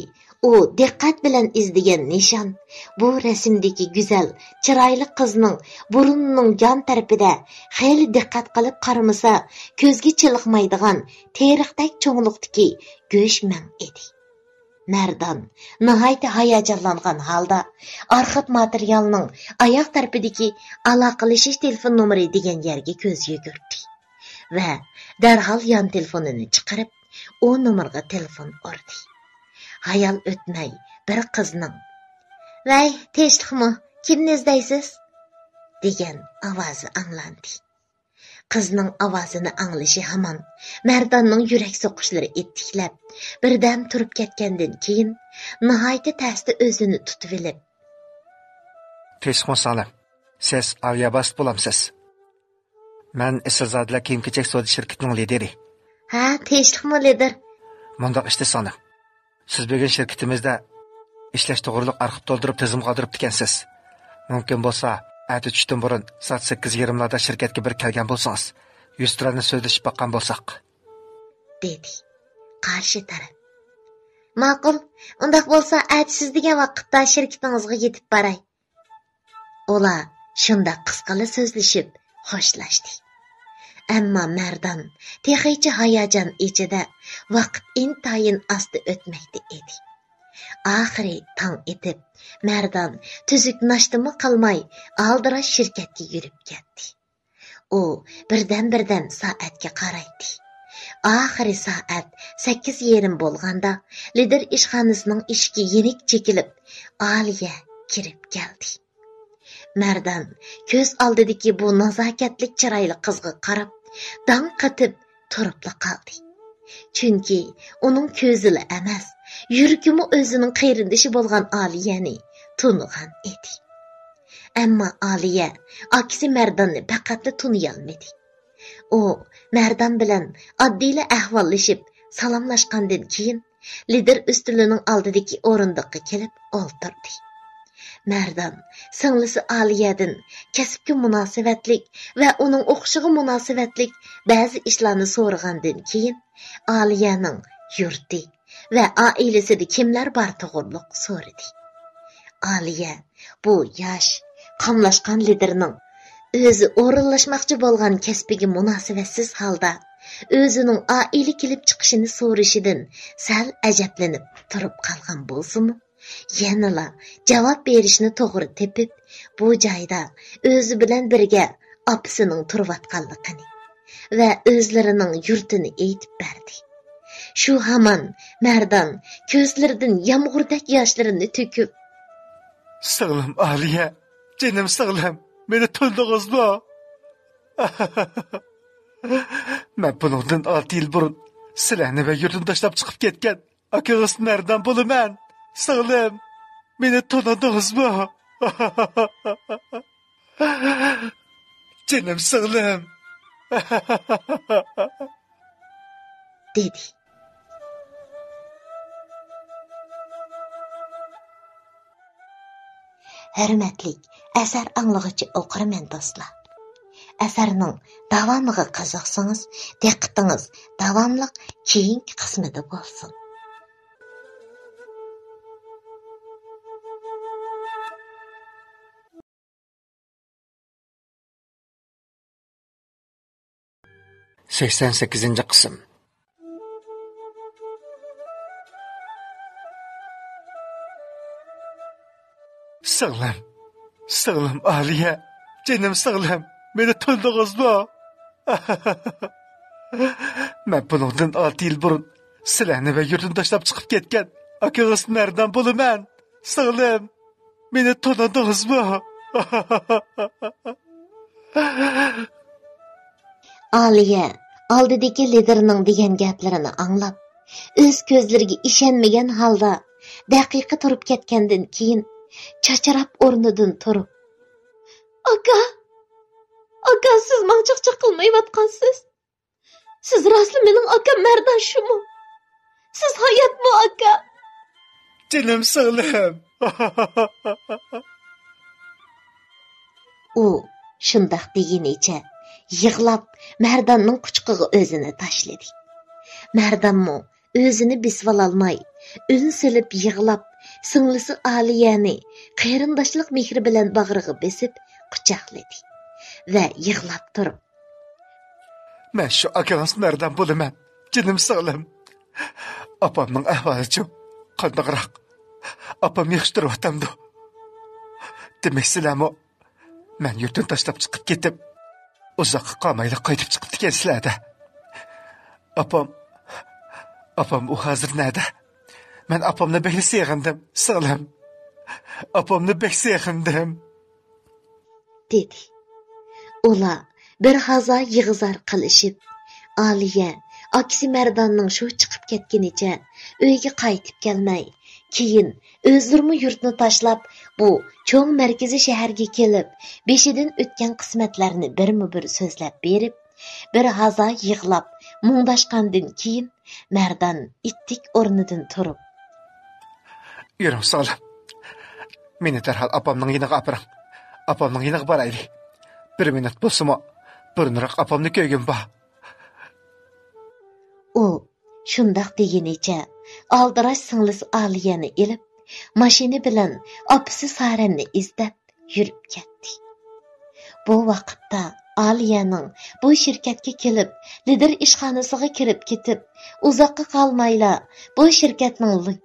ئۇ دىققەت بىلەن ئىزدىگەن نىشان بۇ رەسىمدىكى گۈزەل، چىرايلىق قىزنىڭ بۇرنىنىڭ يان تەرىپىدە خېلى دىققەت قىلىپ قارىمىسا كۆزگە چېلىقمايدىغان تېرىقتەك چوڭلۇقتىكى گۆش مەڭ ئىدى. مەردان ناھايىتى ھاياجانلانغان ھالدا ئارخىپ ماتېرىيالنىڭ ئاياغ تەرىپىدىكى ئالاقىلىشىش تېلېفون نومۇرى دېگەن يەرگە كۆز يۈگۈرتتى ۋە دەرھال يان تېلېفونىنى چىقىرىپ، ئۇ نومۇرغا تېلېفون ئۇردى. ھايال ئۆتمەي بىر قىزنىڭ، «ۋەي، تىنچلىقمۇ؟ كىمنى ئىزدەيسىز؟» دېگەن ئاۋازى ئاڭلاندى. قىزنىڭ ئاۋازىنى ئاڭلىشى ھامان مەرداننىڭ يۈرەك سوقۇشلىرى ئىتتىكلەپ، بىردەم تۇرۇپ كەتكەندىن كېيىن، ناھايىتى تەستە ئۆزىنى تۇتۇۋېلىپ، «تىنچلىقمۇ سىڭلىم؟ سىز ئالىيە باست بولامسىز؟ مەن ئېسىلزادىلەر كىيىم-كېچەك سودا شىركىتىنىڭ لىدىرى.» «ھە، تىنچلىقمۇ، لىدىر؟» «مۇنداق ئىشتە سىڭلىم، سىز بۈگۈن شىركىتىمىزدە ئىشلەش توغرۇلۇق ئارخىپ تولدۇرۇپ تىزىم قالدۇرۇپتىكەنسىز. مۇمكىن بولسا، ئەتە چۈشتىن بۇرۇن سائەت سەككىز يېرىملاردا شىركەتكە بىر كەلگەن بولسىڭىز، يۈزتۇرانە سۆزلىشىپ باققان بولساق.» دېدى قارشى تەرەپ. «ماقۇل، ئۇنداق بولسا ئەتە سىز دېگەن ۋاقىتتا شىركىتىڭىزغا يېتىپ باراي.» ئۇلار شۇنداق قىسقىلا سۆزلىشىپ خوشلاشتى. ئەمما مەردان تېخىچە ھاياجان ئىچىدە، ۋاقىت ئىنتايىن ئاستا ئۆتمەكتە ئىدى. ئاخىرى تاڭ ئېتىپ، مەردان تۈزۈك ناشتىمۇ قىلماي، ئالدىراش شىركەتكە يۈرۈپ كەتتى. ئۇ بىردەم-بىردەم سائەتكە قارايتتى. ئاخىرى سائەت سەككىز يېرىم بولغاندا، لىدىر ئىشخانىسىنىڭ ئىشىكى يېنىك چېكىلىپ، ئالىيە كىرىپ كەلدى. مەردان كۆز ئالدىدىكى بۇ نازاكەتلىك چىرايلىق قىزغا قاراپ، داڭ قېتىپ تۇرۇپلا قالدى. چۈنكى ئۇنىڭ كۆزىلا ئەمەس، يۈرىكىمۇ ئۆزىنىڭ قېرىندىشى بولغان ئالىيەنى تونۇغان ئىدى. ئەمما ئالىيە ئاكىسى مەرداننى پەقەتلا تونۇيالمىدى. ئۇ مەردان بىلەن ئاددىيلا ئەھۋاللىشىپ سالاملاشقاندىن كېيىن، لىدىر ئۈستىلىنىڭ ئالدىدىكى ئورۇندۇققا كېلىپ ئولتۇردى. مەردان سىڭلىسى ئالىيەدىن كەسىپكە مۇناسىۋەتلىك ۋە ئۇنىڭ ئوقۇشىغا مۇناسىۋەتلىك بەزى ئىشلارنى سورىغاندىن كېيىن، ئالىيەنىڭ يۇرتى ۋە ئائىلىسىدە كىملەر بار توغرۇلۇق سورىدى. ئالىيە بۇ ياش، قاملاشقان لىدىرنىڭ ئۆزى ئورۇنلاشماقچى بولغان كەسپىگە مۇناسىۋەتسىز ھالدا ئۆزىنىڭ ئائىلە كېلىپ چىقىشىنى سورىشىدىن سەل ئەجەبلىنىپ تۇرۇپ قالغان بولسىمۇ، يەنىلا جاۋاب بېرىشنى توغرا تېپىپ، بۇ جايدا ئۆزى بىلەن بىرگە ئاپىسىنىڭ تۇرۇۋاتقانلىقىنى ۋە ئۆزلىرىنىڭ يۇرتىنى ئېيتىپ بەردى. شۇ ھامان مەردان كۆزلىرىدىن يامغۇردەك ياشلىرىنى تۆكۈپ، سىڭلىم ئالىيە، جېنىم سىڭلىم، مېنى تونۇدىڭىزمۇ؟ مەن بۇنىڭدىن ئالتە يىل بۇرۇن سىلەرنى ۋە يۇرتنى تاشلاپ چىقىپ كەتكەن ئاكىڭىز مەردان بولىمەن. سىڭلىم، مېنى تونۇدىڭىزمۇ؟ جېنىم سىڭلىم. دېدى. ھۆرمەتلىك ئەسەر ئاڭلىغۇچى ئوقۇرمەن دوستلار، ئەسەرنىڭ داۋامىغا قىزىقسىڭىز، دىققىتىڭىز داۋاملىق كېيىنكى قىسمىدا بولسۇن. سەكسەن سەككىزىنچى قىسىم. سىڭلىم، سىڭلىم ئالىيە، جېنىم سىڭلىم، مېنى تونۇدىڭىزمۇ؟ مەن بۇنىڭدىن ئالتە يىل بۇرۇن سىلەرنى ۋە يۇرتنى تاشلاپ چىقىپ كەتكەن ئاكىڭىز مەردان بولىمەن. سىڭلىم، مېنى تونۇدىڭىزمۇ؟ ئالىيە ئالدىدىكى لىدىرنىڭ دېگەن گەپلىرىنى ئاڭلاپ، ئۆز كۆزلىرىگە ئىشەنمىگەن ھالدا دەقىقە تۇرۇپ كەتكەندىن كېيىن، چاچراپ ئورنىدىن تۇرۇپ، ئاكا! ئاكا، سىز ماڭا چاقچاق قىلمايۋاتقانسىز؟ سىز راستلا مېنىڭ ئاكام مەردان شۇمۇ؟ سىز ھاياتمۇ، ئاكا؟ جېنىم سىڭلىم. ئۇ شۇنداق دېگىنىچە يىغلاپ مەرداننىڭ قۇچىقىغا ئۆزىنى تاشلىدى. مەردانمۇ ئۆزىنى بېسىۋالالماي، ئۈن سېلىپ يىغلاپ، سىڭلىسى ئالىيەنى قېرىنداشلىق مېھرى بىلەن باغرىغا بېسىپ قۇچاقلىدى ۋە يىغلاپ تۇرۇپ، مەن شۇ ئاكىڭىز مەردان بولىمەن، جېنىم سىڭلىم. ئاپامنىڭ ئەھۋالىچۇ؟ قانداقراق؟ ئاپام ياخشى تۇرۇۋاتامدۇ؟ دېمەك، سىلەرمۇ مەن يۇرتنى تاشلاپ چىقىپ كېتىپ، ئۇزاققا قالمايلا قايتىپ چىقىپتىكەنسىلەر-دە. ئاپام، ئاپام ئۇ ھازىر نەدە؟ مەن ئاپامنى بەكلا سېغىندىم، سىڭلىم. ئاپامنى بەك سېغىندىم. دېدى. ئۇلار بىر ھازا يىغا-زار قىلىشىپ، ئالىيە ئاكىسى مەرداننىڭ شۇ چىقىپ كەتكىنىچە ئۆيگە قايتىپ كەلمەي، كېيىن ئۆزلىرىمۇ يۇرتنى تاشلاپ، بۇ چوڭ مەركىزىي شەھەرگە كېلىپ، بېشىدىن ئۆتكەن قىسمەتلەرنى بىرمۇ بىر سۆزلەپ بېرىپ، بىر ھازا يىغلاپ، مۇڭداشقاندىن كېيىن، مەردان ئىتتىك ئورنىدىن تۇرۇپ، يۈرۈڭ، سىڭلىم. مېنى دەرھال ئاپامنىڭ يېنىغا ئاپىرىڭ. ئاپامنىڭ يېنىغا بارايلى. بىر مىنۇت بولسىمۇ، بۇرۇنراق ئاپامنى كۆرگۈم بار. ئۇ شۇنداق دېگىنىچە، ئالدىراش سىڭلىسى ئالىيەنى ئېلىپ، ماشىنا بىلەن ئاپىسى سارەننى ئىزدەپ يۈرۈپ كەتتى. بۇ ۋاقىتتا ئالىيەنىڭ بۇ شىركەتكە كېلىپ، لىدىر ئىشخانىسىغا كىرىپ كېتىپ، ئۇزاققا قالمايلا بۇ شىركەتنىڭ لى-،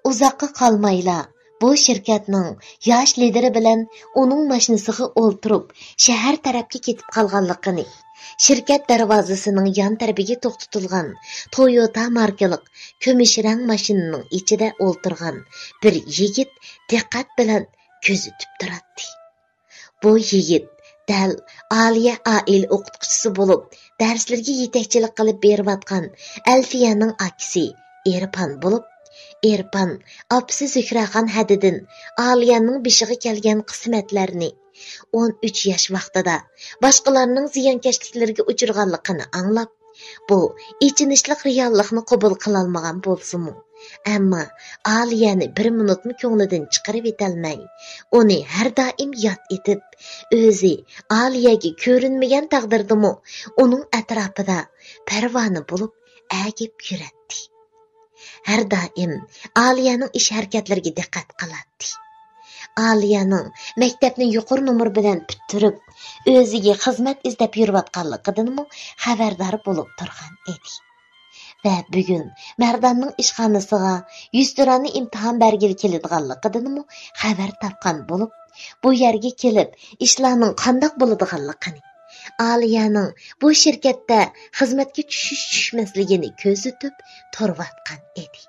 ئۇزاققا قالمايلا بۇ شىركەتنىڭ ياش لىدىرى بىلەن ئۇنىڭ ماشىنىسىغا ئولتۇرۇپ، شەھەر تەرەپكە كېتىپ قالغانلىقىنى، شىركەت دەرۋازىسىنىڭ يان تەرىپىگە توختىتىلغان تويوتا ماركىلىق كۈمۈش رەڭ ماشىنىنىڭ ئىچىدە ئولتۇرغان بىر يىگىت دىققەت بىلەن كۆزىتىپ تۇراتتى. بۇ يىگىت دەل ئالىيە ئائىلە ئوقۇتقۇچىسى بولۇپ، دەرسلىرىگە يېتەكچىلىك قىلىپ بېرىۋاتقان ئەلفىيەنىڭ ئاكىسى ئېرپان بولۇپ، ئېرپان ئاپىسى زۆھرەخان ھەدىدىن ئالىيەنىڭ بېشىغا كەلگەن قىسمەتلەرنى، ئون ئۈچ ياش ۋاقتىدا باشقىلارنىڭ زىيانكەشلىكلىرىگە ئۇچرىغانلىقىنى ئاڭلاپ، بۇ ئېچىنىشلىق رېئاللىقنى قوبۇل قىلالمىغان بولسىمۇ، ئەمما ئالىيەنى بىر مىنۇتمۇ كۆڭلىدىن چىقىرىۋېتەلمەي، ئۇنى ھەر دائىم ياد ئېتىپ، ئۆزى ئالىيەگە كۆرۈنمىگەن تەقدىردىمۇ ئۇنىڭ ئەتراپىدا پەرۋانە بولۇپ ئەگىپ يۈرەتتى. ھەر دائىم ئالىيەنىڭ ئىش-ھەرىكەتلىرىگە دىققەت قىلاتتى. ئالىيەنىڭ مەكتەپنى يۇقىرى نومۇر بىلەن پۈتتۈرۈپ، ئۆزىگە خىزمەت ئىزدەپ يۈرۈۋاتقانلىقىدىنمۇ خەۋەردار بولۇپ تۇرغان ئىدى. ۋە بۈگۈن مەرداننىڭ ئىشخانىسىغا يۈزتۇرانە ئىمتىھان بەرگىلى كېلىدىغانلىقىدىنمۇ خەۋەر تاپقان بولۇپ، بۇ يەرگە كېلىپ ئىشلارنىڭ قانداق بولىدىغانلىقىنى، ئالىيەنىڭ بۇ شىركەتتە خىزمەتكە چۈشۈش-چۈشمەسلىكىنى كۆزىتىپ تۇرۇۋاتقان ئىدى.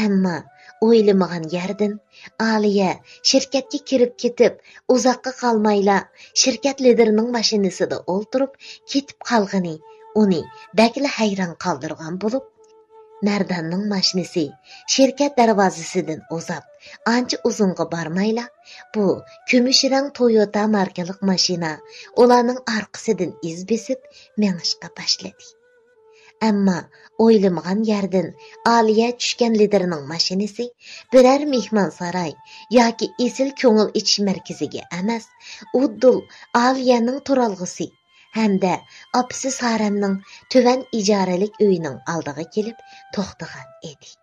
ئەمما ئويلىمىغان يەردىن ئالىيە شىركەتكە كىرىپ كېتىپ، ئۇزاققا قالمايلا شىركەت لىدىرىنىڭ ماشىنىسىدا ئولتۇرۇپ كېتىپ قالغىنى ئۇنى بەكلا ھەيران قالدۇرغان بولۇپ، مەرداننىڭ ماشىنىسى شىركەت دەرۋازىسىدىن ئۇزاپ، ئانچە ئۇزۇنغا بارمايلا، بۇ كۈمۈش رەڭ تويوتا ماركىلىق ماشىنا ئۇلارنىڭ ئارقىسىدىن ئىز بېسىپ مېڭىشقا باشلىدى. ئەمما ئويلىمىغان يەردىن ئالىيە چۈشكەن لىدىرنىڭ ماشىنىسى بىرەر مېھمانساراي ياكى ئېسىل كۆڭۈل ئېچىش مەركىزىگە ئەمەس، ئۇددۇل ئالىيەنىڭ تۇرالغۇسى ھەمدە ئاپىسى سارەمنىڭ تۆۋەن ئىجارىلىك ئۆيىنىڭ ئالدىغا كېلىپ توختىغان ئىدى.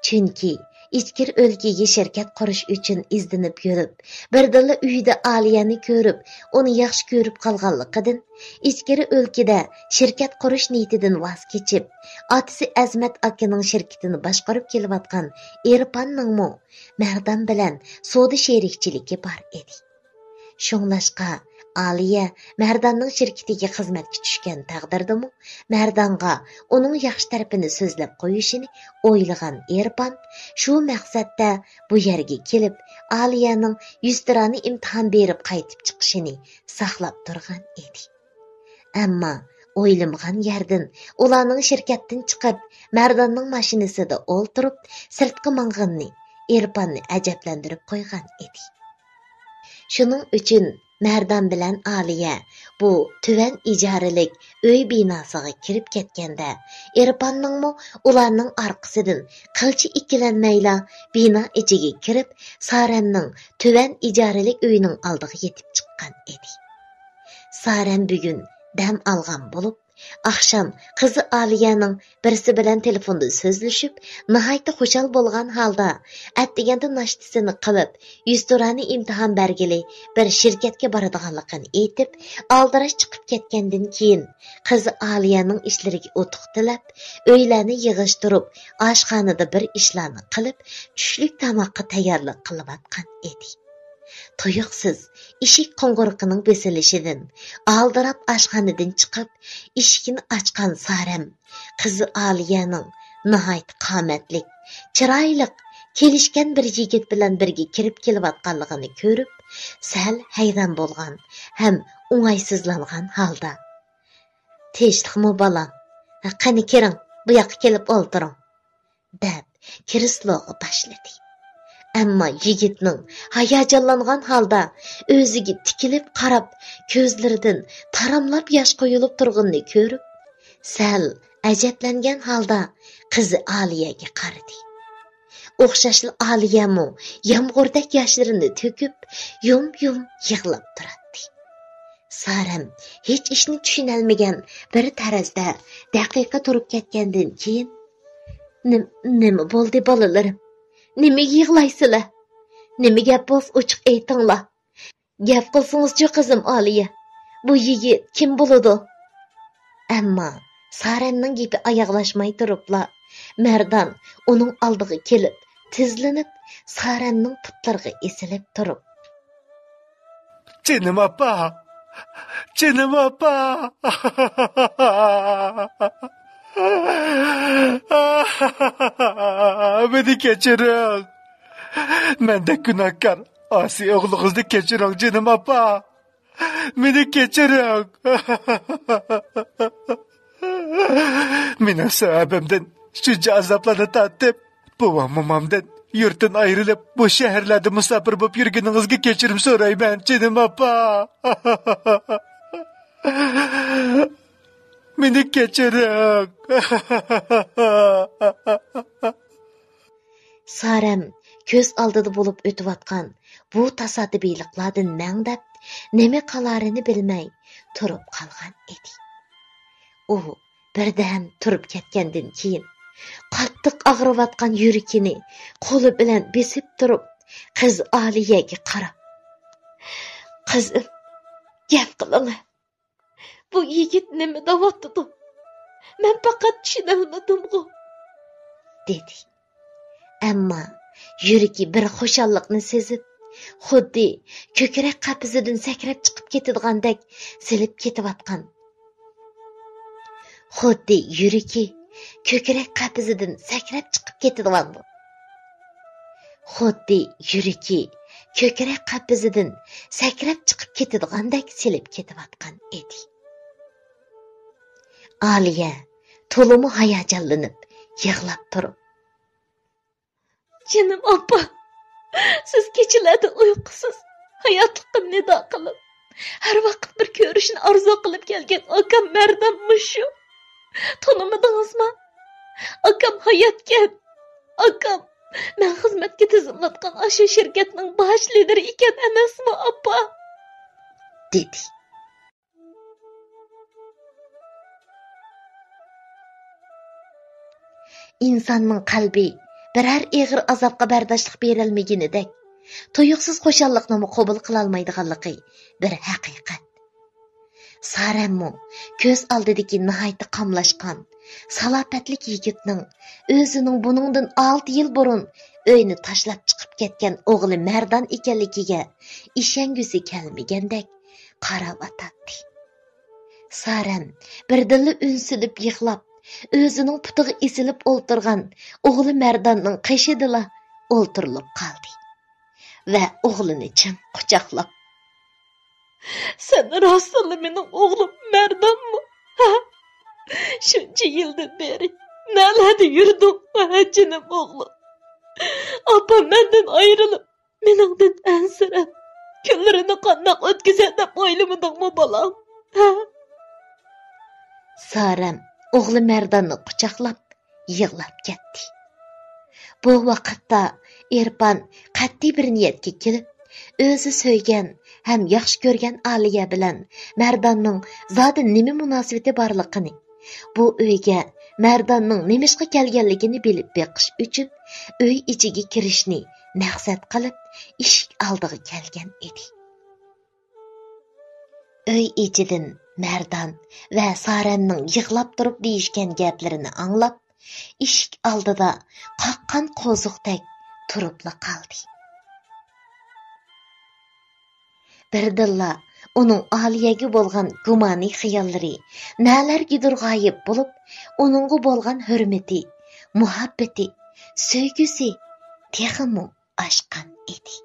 چۈنكى ئىچكىرى ئۆلكىگە شىركەت قۇرۇش ئۈچۈن ئىزدىنىپ يۈرۈپ، بىردىنلا ئۆيدە ئالىيەنى كۆرۈپ، ئۇنى ياخشى كۆرۈپ قالغانلىقىدىن، ئىچكىرى ئۆلكىدە شىركەت قۇرۇش نىيىتىدىن ۋاز كېچىپ، ئاتىسى ئەزمەت ئاكىنىڭ شىركىتىنى باشقۇرۇپ كېلىۋاتقان ئېرپاننىڭمۇ مەردان بىلەن سودا شېرىكچىلىكى بار ئىدى. شۇڭلاشقا، ئالىيە مەرداننىڭ شىركىتىگە خىزمەتكە چۈشكەن تەقدىردىمۇ، مەردانغا ئۇنىڭ ياخشى تەرىپىنى سۆزلەپ قويۇشىنى ئويلىغان ئېرپان شۇ مەقسەتتە بۇ يەرگە كېلىپ، ئالىيەنىڭ يۈزتۇرانە ئىمتىھان بېرىپ قايتىپ چىقىشىنى ساقلاپ تۇرغان ئىدى. ئەمما ئويلىمىغان يەردىن ئۇلارنىڭ شىركەتتىن چىقىپ، مەرداننىڭ ماشىنىسىدا ئولتۇرۇپ، سىرتقا ماڭغىنىنى ئېرپاننى ئەجەبلەندۈرۈپ قويغان ئىدى. شۇنىڭ ئۈچۈن مەردان بىلەن ئالىيە بۇ تۆۋەن ئىجارىلىك ئۆي بىناسىغا كىرىپ كەتكەندە، ئېرپاننىڭمۇ ئۇلارنىڭ ئارقىسىدىن قىلچە ئىككىلەنمەيلا بىنا ئىچىگە كىرىپ، سارەمنىڭ تۆۋەن ئىجارىلىك ئۆيىنىڭ ئالدىغا يېتىپ چىققان ئىدى. سارەم بۈگۈن دەم ئالغان بولۇپ، ئاخشام قىزى ئالىيەنىڭ بىرسى بىلەن تېلېفوندا سۆزلىشىپ، ناھايىتى خۇشال بولغان ھالدا، ئەتىگەندە ناشتىسىنى قىلىپ، يۈزتۇرانە ئىمتىھان بەرگىلى بىر شىركەتكە بارىدىغانلىقىنى ئېيتىپ، ئالدىراش چىقىپ كەتكەندىن كېيىن، قىزى ئالىيەنىڭ ئىشلىرىگە ئۇتۇق تىلەپ، ئۆيلەرنى يىغىشتۇرۇپ، ئاشخانىدا بىر ئىشلارنى قىلىپ، چۈشلۈك تاماققا تەييارلىق قىلىۋاتقان ئىدى. تۇيۇقسىز ئىشىك قوڭغۇرىقىنىڭ بېسىلىشىدىن ئالدىراپ ئاشخانىدىن چىقىپ، ئىشىكنى ئاچقان سارەم قىزى ئالىيەنىڭ ناھايىتى قامەتلىك، چىرايلىق، كېلىشكەن بىر يىگىت بىلەن بىرگە كىرىپ كېلىۋاتقانلىقىنى كۆرۈپ، سەل ھەيران بولغان ھەم ئوڭايسىزلانغان ھالدا، «تىنچلىقمۇ، بالام؟ قېنى، كىرىڭ، بۇ ياققا كېلىپ ئولتۇرۇڭ.» دەپ، كىرىسلوغا باشلىدى. ئەمما يىگىتنىڭ ھاياجانلانغان ھالدا ئۆزىگە تىكىلىپ قاراپ، كۆزلىرىدىن تاراملاپ ياش قۇيۇلۇپ تۇرغىنىنى كۆرۈپ، سەل ئەجەبلەنگەن ھالدا قىزى ئالىيەگە قارىدى. ئوخشاشلا ئالىيەمۇ يامغۇردەك ياشلىرىنى تۆكۈپ، يۇم-يۇم يىغلاپ تۇراتتى. سارەم ھېچ ئىشنى چۈشىنەلمىگەن بىر تەرەزدە دەقىقە تۇرۇپ كەتكەندىن كېيىن، «نېم-، نېمە بولدى، بالىلىرىم؟ نېمىگە يىغلايسىلەر؟ نېمە گەپ بولسا ئوچۇق ئېيتىڭلار. گەپ قىلسىڭىزچۇ، قىزىم ئالىيە، بۇ يىگىت كىم بولىدۇ؟» ئەمما سارەمنىڭ گېپى ئاياغلاشماي تۇرۇپلا، مەردان ئۇنىڭ ئالدىغا كېلىپ، تىزلىنىپ، سارەمنىڭ پۇتلىرىغا ئېسىلىپ تۇرۇپ، «جېنىم ئاپا! جېنىم ئاپا!» «مېنى كەچۈرۈڭ! مەندەك گۇناھكار، ئاسىي ئوغلىڭىزنى كەچۈرۈڭ، جېنىم ئاپا! مېنى كەچۈرۈڭ! مېنىڭ سەۋەبىمدىن شۇنچە ئازابلارنى تارتىپ، بوۋام، مومامدىن يۇرتتىن ئايرىلىپ، بۇ شەھەرلەردە مۇساپىر بولۇپ يۈرگىنىڭىزگە كەچۈرۈم سورايمەن، جېنىم ئاپا! مېنى كەچۈرۈڭ!» سارەم كۆز ئالدىدا بولۇپ ئۆتۈۋاتقان بۇ تاسادىپىيلىقلاردىن مەڭدەپ، نېمە قىلارىنى بىلمەي تۇرۇپ قالغان ئىدى. ئۇ بىردەم تۇرۇپ كەتكەندىن كېيىن، قاتتىق ئاغرىۋاتقان يۈرىكىنى قولى بىلەن بېسىپ تۇرۇپ، قىز ئالىيەگە قاراپ، «قىزىم، گەپ قىلىڭە. بۇ يىگىت نېمە دەۋاتىدۇ؟ مەن پەقەت چۈشىنەلمىدىمغۇ؟» دېدى. ئەمما يۈرىكى بىر خۇشاللىقنى سېزىپ، خۇددى كۆكرەك قەپىسىدىن سەكرەپ چىقىپ كېتىدىغاندەك سېلىپ كېتىۋاتقان. خۇددى يۈرىكى كۆكرەك قەپىسىدىن سەكرەپ چىقىپ كېتىدىغان. خۇددى يۈرىكى كۆكرەك قەپىسىدىن سەكرەپ چىقىپ كېتىدىغاندەك سېلىپ كېتىۋاتقان ئىدى. ئالىيە تولىمۇ ھاياجانلىنىپ يىغلاپ تۇرۇپ، «جېنىم ئاپا، سىز كېچىلەردە ئۇيقۇسىز، ھاياتلىققا نىدا قىلىپ، ھەر ۋاقىت بىر كۆرۈشنى ئارزۇ قىلىپ كەلگەن ئاكام مەردان مۇشۇ. تونۇمىدىڭىزما؟ ئاكام ھاياتكەن. ئاكام مەن خىزمەتكە تىزىملاتقان ئاشۇ شىركەتنىڭ باش لىدىرى ئىكەن ئەمەسمۇ، ئاپا؟» دېدى. ئىنساننىڭ قەلبى بىرەر ئېغىر ئازابقا بەرداشلىق بېرەلمىگىنىدەك، تۇيۇقسىز خۇشاللىقنىمۇ قوبۇل قىلالمايدىغانلىقى بىر ھەقىقەت. سارەممۇ كۆز ئالدىدىكى ناھايىتى قاملاشقان، سالاپەتلىك يىگىتنىڭ ئۆزىنىڭ بۇنىڭدىن ئالتە يىل بۇرۇن ئۆينى تاشلاپ چىقىپ كەتكەن ئوغلى مەردان ئىكەنلىكىگە ئىشەنگۈسى كەلمىگەندەك قاراۋاتاتتى. سارەم بىردىنلا ئۈن سېلىپ يىغلاپ، ئۆزىنىڭ پۇتىغا ئېسىلىپ ئولتۇرغان ئوغلى مەرداننىڭ قېشىدىلا ئولتۇرۇلۇپ قالدى ۋە ئوغلىنى چىڭ قۇچاقلاپ، «سەن راستتىنلا مېنىڭ ئوغلۇم مەردانمۇ؟ ھە؟ شۇنچە يىلدىن بېرى نەلەردە يۈردۈڭ، ھە، جېنىم ئوغلۇم؟ ئاپام مەندىن ئايرىلىپ، مېنىڭدىن ئەنسىرەپ، كۈنلىرىنى قانداق ئۆتكۈزە دەپ ئويلىمىدىڭمۇ، بالام؟ ھە؟» سارەم ئوغلى مەرداننى قۇچاقلاپ يىغلاپ كەتتى. بۇ ۋاقىتتا ئېرپان قەتئىي بىر نىيەتكە كېلىپ، ئۆزى سۆيگەن ھەم ياخشى كۆرگەن ئالىيە بىلەن مەرداننىڭ زادى نېمە مۇناسىۋىتى بارلىقىنى، بۇ ئۆيگە مەرداننىڭ نېمىشقا كەلگەنلىكىنى بىلىپ بېقىش ئۈچۈن ئۆي ئىچىگە كىرىشنى مەقسەت قىلىپ، ئىشىك ئالدىغا كەلگەن ئىدى. ئۆي ئىچىدىن مەردان ۋە سارەمنىڭ يىغلاپ تۇرۇپ دېيىشكەن گەپلىرىنى ئاڭلاپ، ئىشىك ئالدىدا قاققان قوزۇقتەك تۇرۇپلا قالدى. بىردىنلا ئۇنىڭ ئالىيەگە بولغان گۇمانىي خىياللىرى نەلەرگىدۇر غايىب بولۇپ، ئۇنىڭغا بولغان ھۆرمىتى، مۇھەببىتى، سۆيگۈسى تېخىمۇ ئاشقان ئىدى.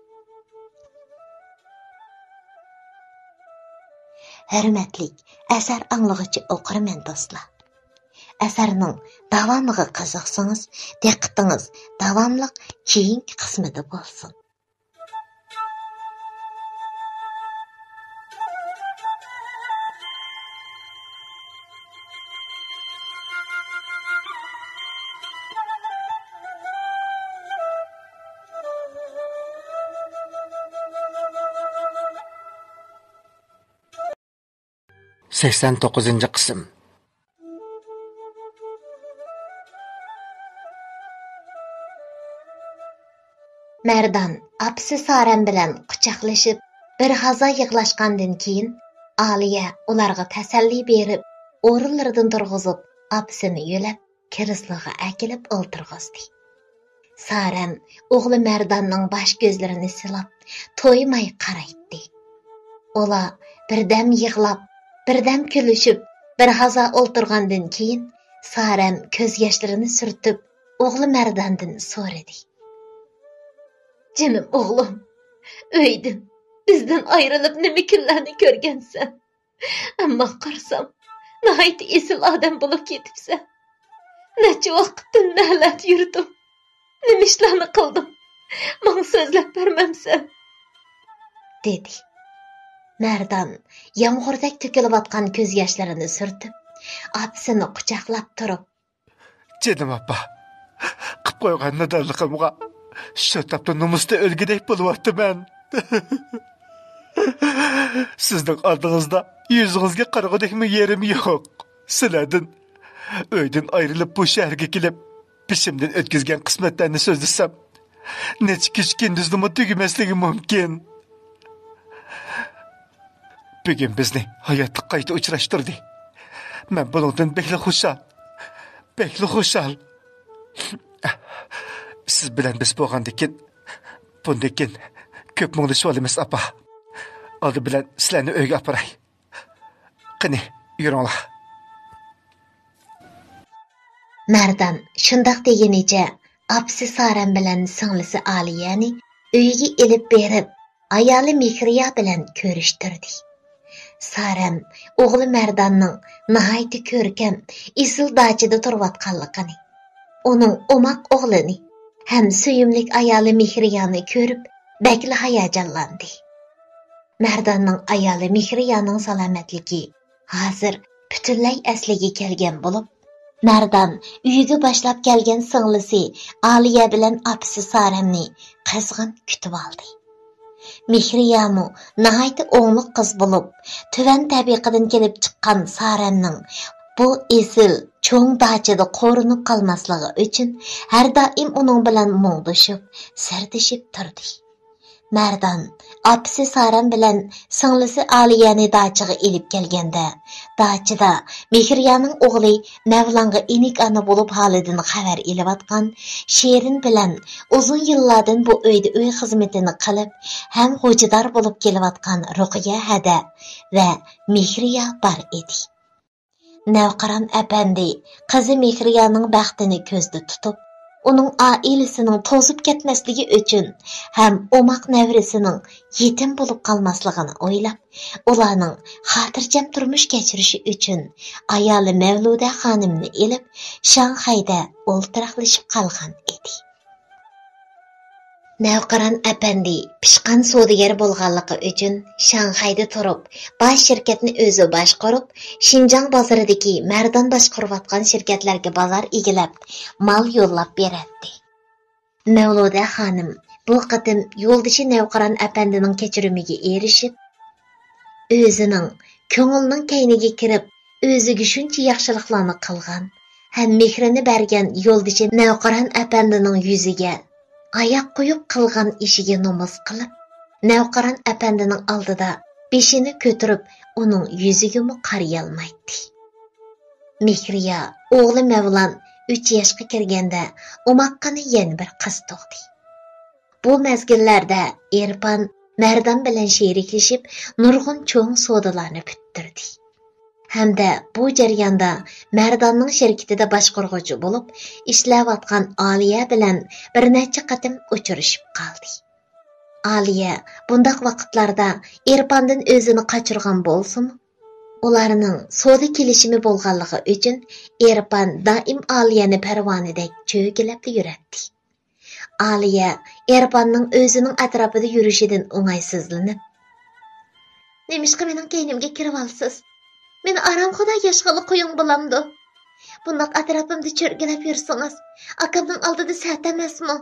ھۆرمەتلىك ئەسەر ئاڭلىغۇچى ئوقۇرمەن دوستلار، ئەسەرنىڭ داۋامىغا قىزىقسىڭىز، دىققىتىڭىز داۋاملىق كېيىنكى قىسمىدا بولسۇن. سەكسەن توققۇزىنچى قىسىم. مەردان ئاپىسى سارەم بىلەن قۇچاقلىشىپ، بىر ھازا يىغلاشقاندىن كېيىن، ئالىيە ئۇلارغا تەسەللى بېرىپ، ئورۇنلىرىدىن تۇرغۇزۇپ، ئاپىسىنى يۆلەپ، كىرېسلوغا ئەكېلىپ ئولتۇرغۇزدى. سارەم ئوغلى مەرداننىڭ باش كۆزلىرىنى سىلاپ، تويماي قارايتتى. ئۇلار بىردەم يىغلاپ، بىردەم كۈلۈشۈپ، بىر ھازا ئولتۇرغاندىن كېيىن، سارەم كۆز ياشلىرىنى سۈرتۈپ، ئوغلى مەرداندىن سورىدى. جېنىم ئوغلۇم، ئۆيدىن، بىزدىن ئايرىلىپ نېمە كۈنلەرنى كۆرگەنسەن؟ ئەمما قارىسام، ناھايىتى ئېسىل ئادەم بولۇپ كېتىپسەن. نەچچە ۋاقىتتىن نەلەردە يۈردۈم؟ نېمە ئىشلارنى قىلدىم؟ ماڭا سۆزلەپ بەرمەمسەن؟ دېدى. مەردان يامغۇردەك تۆكۈلۈۋاتقان كۆز ياشلىرىنى سۈرتۈپ، ئاپىسىنى قۇچاقلاپ تۇرۇپ، جېنىم ئاپا، قىپ قويغان نادانلىقىمغا شۇ تاپتا نومۇستا ئۆلگۈدەك بولۇۋاتىمەن. سىزنىڭ ئالدىڭىزدا يۈزىڭىزگە قارىغۇدەكمۇ يېرىم يوق. سىلەردىن، ئۆيدىن ئايرىلىپ بۇ شەھەرگە كېلىپ، بېشىمدىن ئۆتكۈزگەن قىسمەتلەرنى سۆزلىسەم، نەچچە كېچە كۈندۈزنىمۇ تۈگىمەسلىكى مۇمكىن. بۈگۈن بىزنى ھاياتلىق قايتا ئۇچراشتۇردى. مەن بۇنىڭدىن بەكلا خۇشال. بەكلا خۇشال. سىز بىلەن بىز بولغاندىكىن، بۇندىكىن كۆپ مۇڭدىشىۋالىمىز، ئاپا. ئالدى بىلەن سىلەرنى ئۆيگە ئاپىراي. قېنى، يۈرۈڭلار. مەردان شۇنداق دېگىنىچە ئاپىسى سارەم بىلەن سىڭلىسى ئالىيەنى ئۆيىگە ئېلىپ بېرىپ، ئايالى مېھرىيا بىلەن كۆرۈشتۈردى. سارەم ئوغلى مەرداننىڭ ناھايىتى كۆركەم، ئېسىل داچىدا تۇرۇۋاتقانلىقىنى، ئۇنىڭ ئوماق ئوغلىنى ھەم سۆيۈملۈك ئايالى مېھرىيانى كۆرۈپ، بەكلا ھاياجانلاندى. مەرداننىڭ ئايالى مېھرىيانىڭ سالامەتلىكى ھازىر پۈتۈنلەي ئەسلىگە كەلگەن بولۇپ، مەردان ئۆيىگە باشلاپ كەلگەن سىڭلىسى ئالىيە بىلەن ئاپىسى سارەمنى قىزغىن كۈتۈۋالدى. مېھرىيامۇ ناھايىتى ئوڭلۇق قىز بولۇپ، تۆۋەن تەبىقىدىن كېلىپ چىققان سارەمنىڭ بۇ ئېسىل، چوڭ داچىدا قورۇنۇپ قالماسلىقى ئۈچۈن، ھەر دائىم ئۇنىڭ بىلەن مۇڭدىشىپ، سىردىشىپ تۇردى. مەردان ئاپىسى سارەم بىلەن سىڭلىسى ئالىيەنى داچىغا ئېلىپ كەلگەندە، داچىدا مېھرىيانىڭ ئوغلى مەۋلانغا ئىنىك ئانا بولۇپ ھالىدىن خەۋەر ئېلىۋاتقان شېرىن بىلەن ئۇزۇن يىللاردىن بۇ ئۆيدە ئۆي خىزمىتىنى قىلىپ، ھەم غوجىدار بولۇپ كېلىۋاتقان رۇقىيە ھەدە ۋە مېھرىيا بار ئىدى. نەۋقىران ئەپەندى قىزى مېھرىيانىڭ بەختىنى كۆزدە تۇتۇپ، ئۇنىڭ ئائىلىسىنىڭ توزۇپ كەتمەسلىكى ئۈچۈن ھەم ئوماق نەۋرىسىنىڭ يېتىم بولۇپ قالماسلىقىنى ئويلاپ، ئۇلارنىڭ خاتىرجەم تۇرمۇش كەچۈرۈشى ئۈچۈن ئايالى مەۋلۇدە خانىمنى ئېلىپ، شاڭخەيدە ئولتۇراقلىشىپ قالغان ئىدى. نەۋقىران ئەپەندى پىشقان سودىگەر بولغانلىقى ئۈچۈن، شاڭخەيدە تۇرۇپ، باش شىركەتنى ئۆزى باشقۇرۇپ، شىنجاڭ بازىرىدىكى مەردان باشقۇرۇۋاتقان شىركەتلەرگە بازار ئىگىلەپ، مال يوللاپ بېرەتتى. مەۋلۇدە خانىم بۇ قېتىم يولدىشى نەۋقىران ئەپەندىنىڭ كەچۈرۈمىگە ئېرىشىپ، ئۆزىنىڭ كۆڭلىنىڭ كەينىگە كىرىپ، ئۆزىگە شۇنچە ياخشىلىقلارنى قىلغان ھەم مېھرىنى بەرگەن يولدىشى نەۋقىران ئەپەندىنىڭ يۈزىگە ئاياق قويۇپ قىلغان ئىشىگە نومۇس قىلىپ، نەۋقىران ئەپەندىنىڭ ئالدىدا بېشىنى كۆتۈرۈپ، ئۇنىڭ يۈزىگىمۇ قارىيالمايتتى. مېھرىيا ئوغلى مەۋلان ئۈچ ياشقا كىرگەندە، ئوماققىنە يەنە بىر قىز تۇغدى. بۇ مەزگىللەردە ئېرپان مەردان بىلەن شېرىكلىشىپ، نۇرغۇن چوڭ سودىلارنى پۈتتۈردى. ھەمدە بۇ جەرياندا مەرداننىڭ شىركىتىدە باشقۇرغۇچى بولۇپ ئىشلەۋاتقان ئالىيە بىلەن بىر نەچچە قېتىم ئۇچرىشىپ قالدى. ئالىيە بۇنداق ۋاقىتلاردا ئېرپاندىن ئۆزىنى قاچۇرغان بولسىمۇ، ئۇلارنىڭ سودا كېلىشىمى بولغانلىقى ئۈچۈن ئېرپان دائىم ئالىيەنى پەرۋانىدەك چۆگىلەپلا يۈرەتتى. ئالىيە ئېرپاننىڭ ئۆزىنىڭ ئەتراپىدا يۈرۈشىدىن ئوڭايسىزلىنىپ، «نېمىشقا مېنىڭ كەينىمگە كىرىۋالىسىز؟ مېنى ئارامخۇدا ياشىغىلى قويۇڭ بولامدۇ؟ بۇنداق ئەتراپىمدا چۆرگىلەپ يۈرسىڭىز، ئاكامنىڭ ئالدىدا سەت ئەمەسمۇ؟»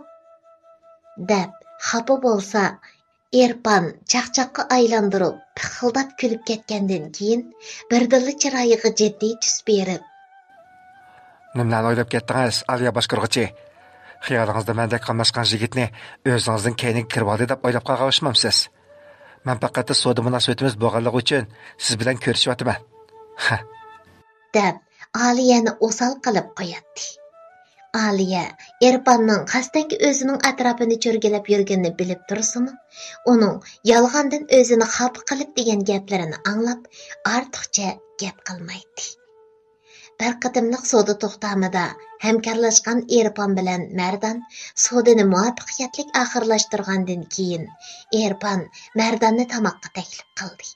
دەپ خاپا بولسا، ئېرپان چاقچاققا ئايلاندۇرۇپ پىخىلداپ كۈلۈپ كەتكەندىن كېيىن، بىردىنلا چىرايىغا جىددىي تۈس بېرىپ، «نېمىلەرنى ئويلاپ كەتتىڭىز، ئالىيە باشقۇرغۇچى؟ خىيالىڭىزدا مەندەك قاملاشقان يىگىتنى ئۆزىڭىزنىڭ كەينىگە كىرىۋالدى دەپ ئويلاپ قالغان ئوخشىمامسىز؟ مەن پەقەت سودا مۇناسىۋىتىمىز بولغانلىقى ئۈچۈن سىز بىلەن كۆرۈشۈۋاتىمەن.» دەپ، ئالىيەنى ئوسال قىلىپ قوياتتى. ئالىيە ئېرپاننىڭ قەستەنكى ئۆزىنىڭ ئەتراپىنى چۆرگىلەپ يۈرگىنىنى بىلىپ تۇرسىمۇ، ئۇنىڭ يالغاندىن ئۆزىنى خاپا قىلىپ دېگەن گەپلىرىنى ئاڭلاپ، ئارتۇقچە گەپ قىلمايتتى. بىر قېتىملىق سودا توختامىدا ھەمكارلاشقان ئېرپان بىلەن مەردان سودىنى مۇۋەپپەقىيەتلىك ئاخىرلاشتۇرغاندىن كېيىن، ئېرپان مەرداننى تاماققا تەكلىپ قىلدى.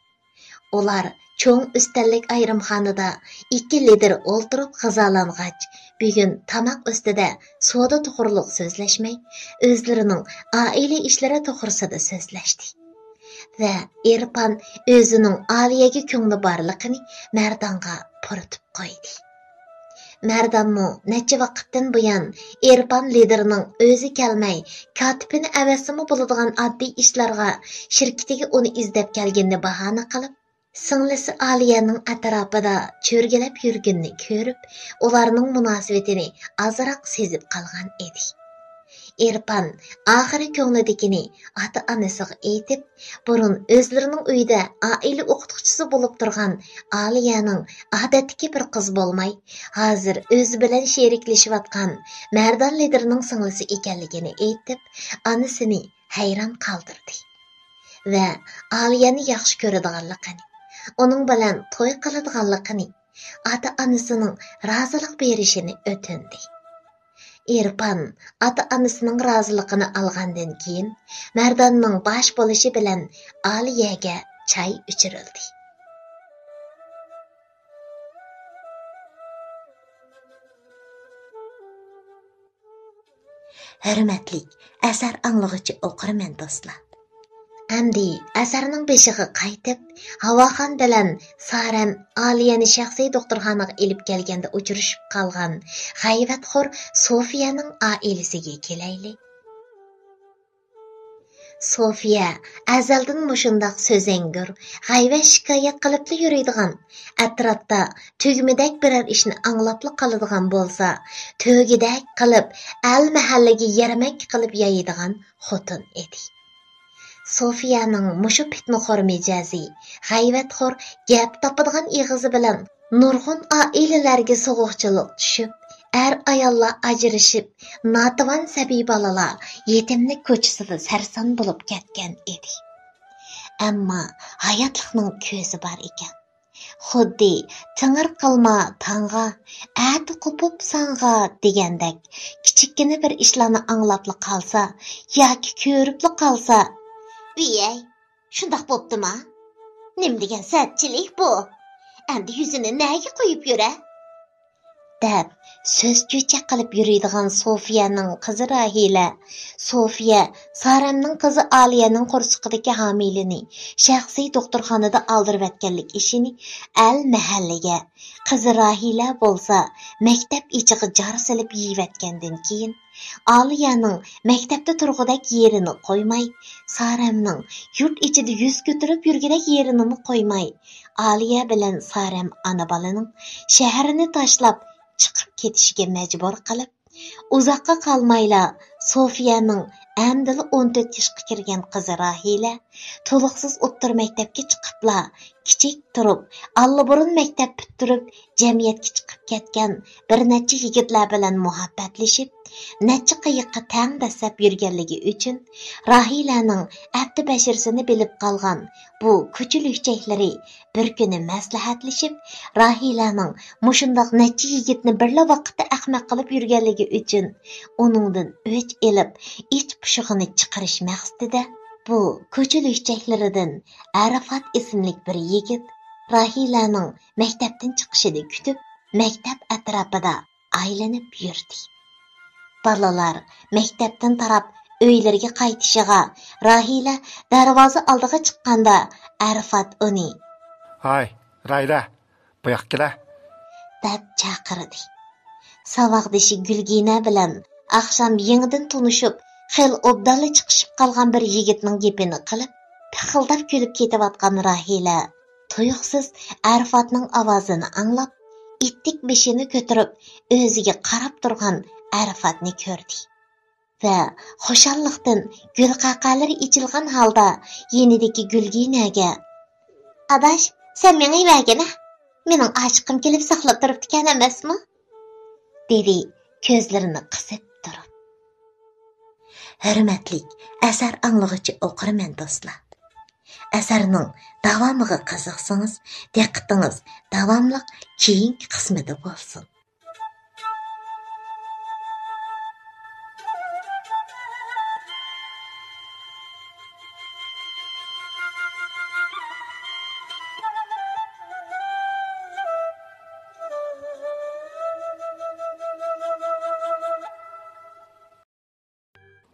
ئۇلار چوڭ ئۈستەللىك ئايرىمخانىدا ئىككى لىدىر ئولتۇرۇپ غىزالانغاچ، بۈگۈن تاماق ئۈستىدە سودا توغرۇلۇق سۆزلەشمەي، ئۆزلىرىنىڭ ئائىلە ئىشلىرى توغرىسىدا سۆزلەشتى. ۋە ئېرپان ئۆزىنىڭ ئالىيەگە كۆڭلى بارلىقىنى مەردانغا پۇرىتىپ قويدى. مەردانمۇ نەچچە ۋاقىتتىن بۇيان ئېرپان لىدىرنىڭ ئۆزى كەلمەي، كاتىپىنى ئەۋەتسىمۇ بولىدىغان ئاددىي ئىشلارغا شىركىتىگە ئۇنى ئىزدەپ كەلگىنىنى باھانە قىلىپ، سىڭلىسى ئالىيەنىڭ ئەتراپىدا چۆرگىلەپ يۈرگىنىنى كۆرۈپ، ئۇلارنىڭ مۇناسىۋىتىنى ئازراق سېزىپ قالغان ئىدى. ئېرپان ئاخىرى كۆڭلىدىكىنى ئاتا-ئانىسىغا ئېيتىپ، بۇرۇن ئۆزلىرىنىڭ ئۆيىدە ئائىلە ئوقۇتقۇچىسى بولۇپ تۇرغان ئالىيەنىڭ ئادەتتىكى بىر قىز بولماي، ھازىر ئۆزى بىلەن شېرىكلىشىۋاتقان مەردان لىدىرنىڭ سىڭلىسى ئىكەنلىكىنى ئېيتىپ، ئانىسىنى ھەيران قالدۇردى. ۋە ئالىيەنى ياخشى كۆرىدىغانلىقىنى، ئۇنىڭ بىلەن توي قىلىدىغانلىقىنى، ئاتا-ئانىسىنىڭ رازىلىق بېرىشىنى ئۆتۈندى. ئېرپان ئاتا-ئانىسىنىڭ رازىلىقىنى ئالغاندىن كېيىن، مەرداننىڭ باش بولۇشى بىلەن ئالىيەگە چاي ئىچۈرۈلدى. ھۆرمەتلىك ئەسەر ئاڭلىغۇچى ئوقۇرمەن دوستلار! ئەمدى ئەسەرنىڭ بېشىغا قايتىپ، ھاۋاخان بىلەن سارەم ئالىيەنى شەخسىي دوختۇرخانىغا ئېلىپ كەلگەندە ئۇچرىشىپ قالغان غەيۋەتخور سوفىيەنىڭ ئائىلىسىگە كېلەيلى. سوفىيە ئەزەلدىن مۇشۇنداق سۆزەڭگۈر، غەيۋەت شىكايەت قىلىپلا يۈرىدىغان، ئەتراپتا تۈگمىدەك بىرەر ئىشنى ئاڭلاپلا قالىدىغان بولسا، تۆگىدەك قىلىپ ئەل-مەھەللىگە يەرمەنكە قىلىپ يايىدىغان خوتۇن ئىدى. سوفىيەنىڭ مۇشۇ پىتنىخور مىجەزى، غەيۋەتخور، گەپ تاپىدىغان ئېغىزى بىلەن نۇرغۇن ئائىلىلەرگە سوغۇقچىلىق چۈشۈپ، ئەر-ئاياللار ئاجرىشىپ، ناتىۋان سەبىي بالىلار يېتىملىك كوچىسىدا سەرسان بولۇپ كەتكەن ئىدى. ئەمما ھاياتلىقنىڭ كۆزى بار ئىكەن. خۇددى «تىڭىر قىلما تاڭغا، ئەتە قوپۇپ ساڭغا» دېگەندەك، كىچىككىنە بىر ئىشلارنى ئاڭلاپلا قالسا ياكى كۆرۈپلا قالسا، «ۋىيەي، شۇنداق بوپتىما؟ نېمە دېگەن سەتچىلىك بۇ؟ ئەمدى يۈزىنى نەگە قويۇپ يۈرە؟» دەپ، سۆز چۆچەك قىلىپ يۈرىدىغان سوفىيەنىڭ قىزى راھىلە، سوفىيە سارەمنىڭ قىزى ئالىيەنىڭ قورسىقىدىكى ھامىلىنى شەخسىي دوختۇرخانىدا ئالدۇرۇۋەتكەنلىك ئىشىنى ئەل مەھەللىگە، قىزى راھىلە بولسا مەكتەپ ئىچىغا جار سېلىپ يېيىۋەتكەندىن كېيىن، ئالىيەنىڭ مەكتەپتە تۇرغۇدەك يېرىنى قويماي، سارەمنىڭ يۇرت ئىچىدە يۈز كۆتۈرۈپ يۈرگۈدەك يېرىنىمۇ قويماي، ئالىيە بىلەن سارەم ئانا-بالىنىڭ شەھەرنى تاشلاپ چىقىپ كېتىشىگە مەجبۇر قىلىپ، ئۇزاققا قالمايلا سوفىيەنىڭ ئەمدىلا ئون تۆت ياشقا كىرگەن قىزى راھىلە تولۇقسىز ئوتتۇرا مەكتەپكە چىقىپلا، كىچىك تۇرۇپ ئاللىبۇرۇن مەكتەپ پۈتتۈرۈپ، جەمئىيەتكە چىقىپ كەتكەن بىر نەچچە يىگىتلەر بىلەن مۇھەببەتلىشىپ، نەچچە قېيىققا تەڭ دەسسەپ يۈرگەنلىكى ئۈچۈن، راھىلەنىڭ ئەپتى بەشىرىسىنى بىلىپ قالغان بۇ كوچا لۈكچەكلىرى بىر كۈنى مەسلىھەتلىشىپ، راھىلەنىڭ مۇشۇنداق نەچچە يىگىتنى بىرلا ۋاقىتتا ئەخمەق قىلىپ يۈرگەنلىكى ئۈچۈن، ئۇنىڭدىن ئۆچ ئېلىپ، ئىچ پۇشۇقىنى چىقىرىش مەقسىتىدە، بۇ كوچا لۈكچەكلىرىدىن ئەرىفات ئىسىملىك بىر يىگىت راھىلەنىڭ مەكتەپتىن چىقىشىنى كۈتۈپ، مەكتەپ ئەتراپىدا ئايلىنىپ يۈردى. بالىلار مەكتەپتىن تاراپ ئۆيلىرىگە قايتىشىغا، راھىلە دەرۋازا ئالدىغا چىققاندا، ئەرىفات ئۇنى، «ھاي، راھىلە، بۇياققا كېلە!» دەپ چاقىردى. ساۋاقدىشى گۈلگىنە بىلەن ئاخشام يېڭىدىن تونۇشۇپ، خېلى ئوبدانلا چىقىشىپ قالغان بىر يىگىتنىڭ گېپىنى قىلىپ، پىخىلداپ كۈلۈپ كېتىۋاتقان راھىلە تۇيۇقسىز ئەرىفاتنىڭ ئاۋازىنى ئاڭلاپ، ئىتتىك بېشىنى كۆتۈرۈپ، ئۆزىگە قاراپ تۇرغان ئەرىفاتنى كۆردى ۋە خۇشاللىقتىن گۈلقەقەلىرى ئېچىلغان ھالدا يېنىدىكى گۈلگىنەگە، «ئاداش، سەن مېڭىۋەرگىنە، مېنىڭ ئاشىقىم كېلىپ ساقلاپ تۇرۇپتىكەن ئەمەسمۇ؟» دېدى كۆزلىرىنى قىسىپ تۇرۇپ. ھۆرمەتلىك ئەسەر ئاڭلىغۇچى ئوقۇرمەن دوستلار، ئەسەرنىڭ داۋامىغا قىزىقسىڭىز، دىققىتىڭىز داۋاملىق كېيىنكى قىسمىدا بولسۇن.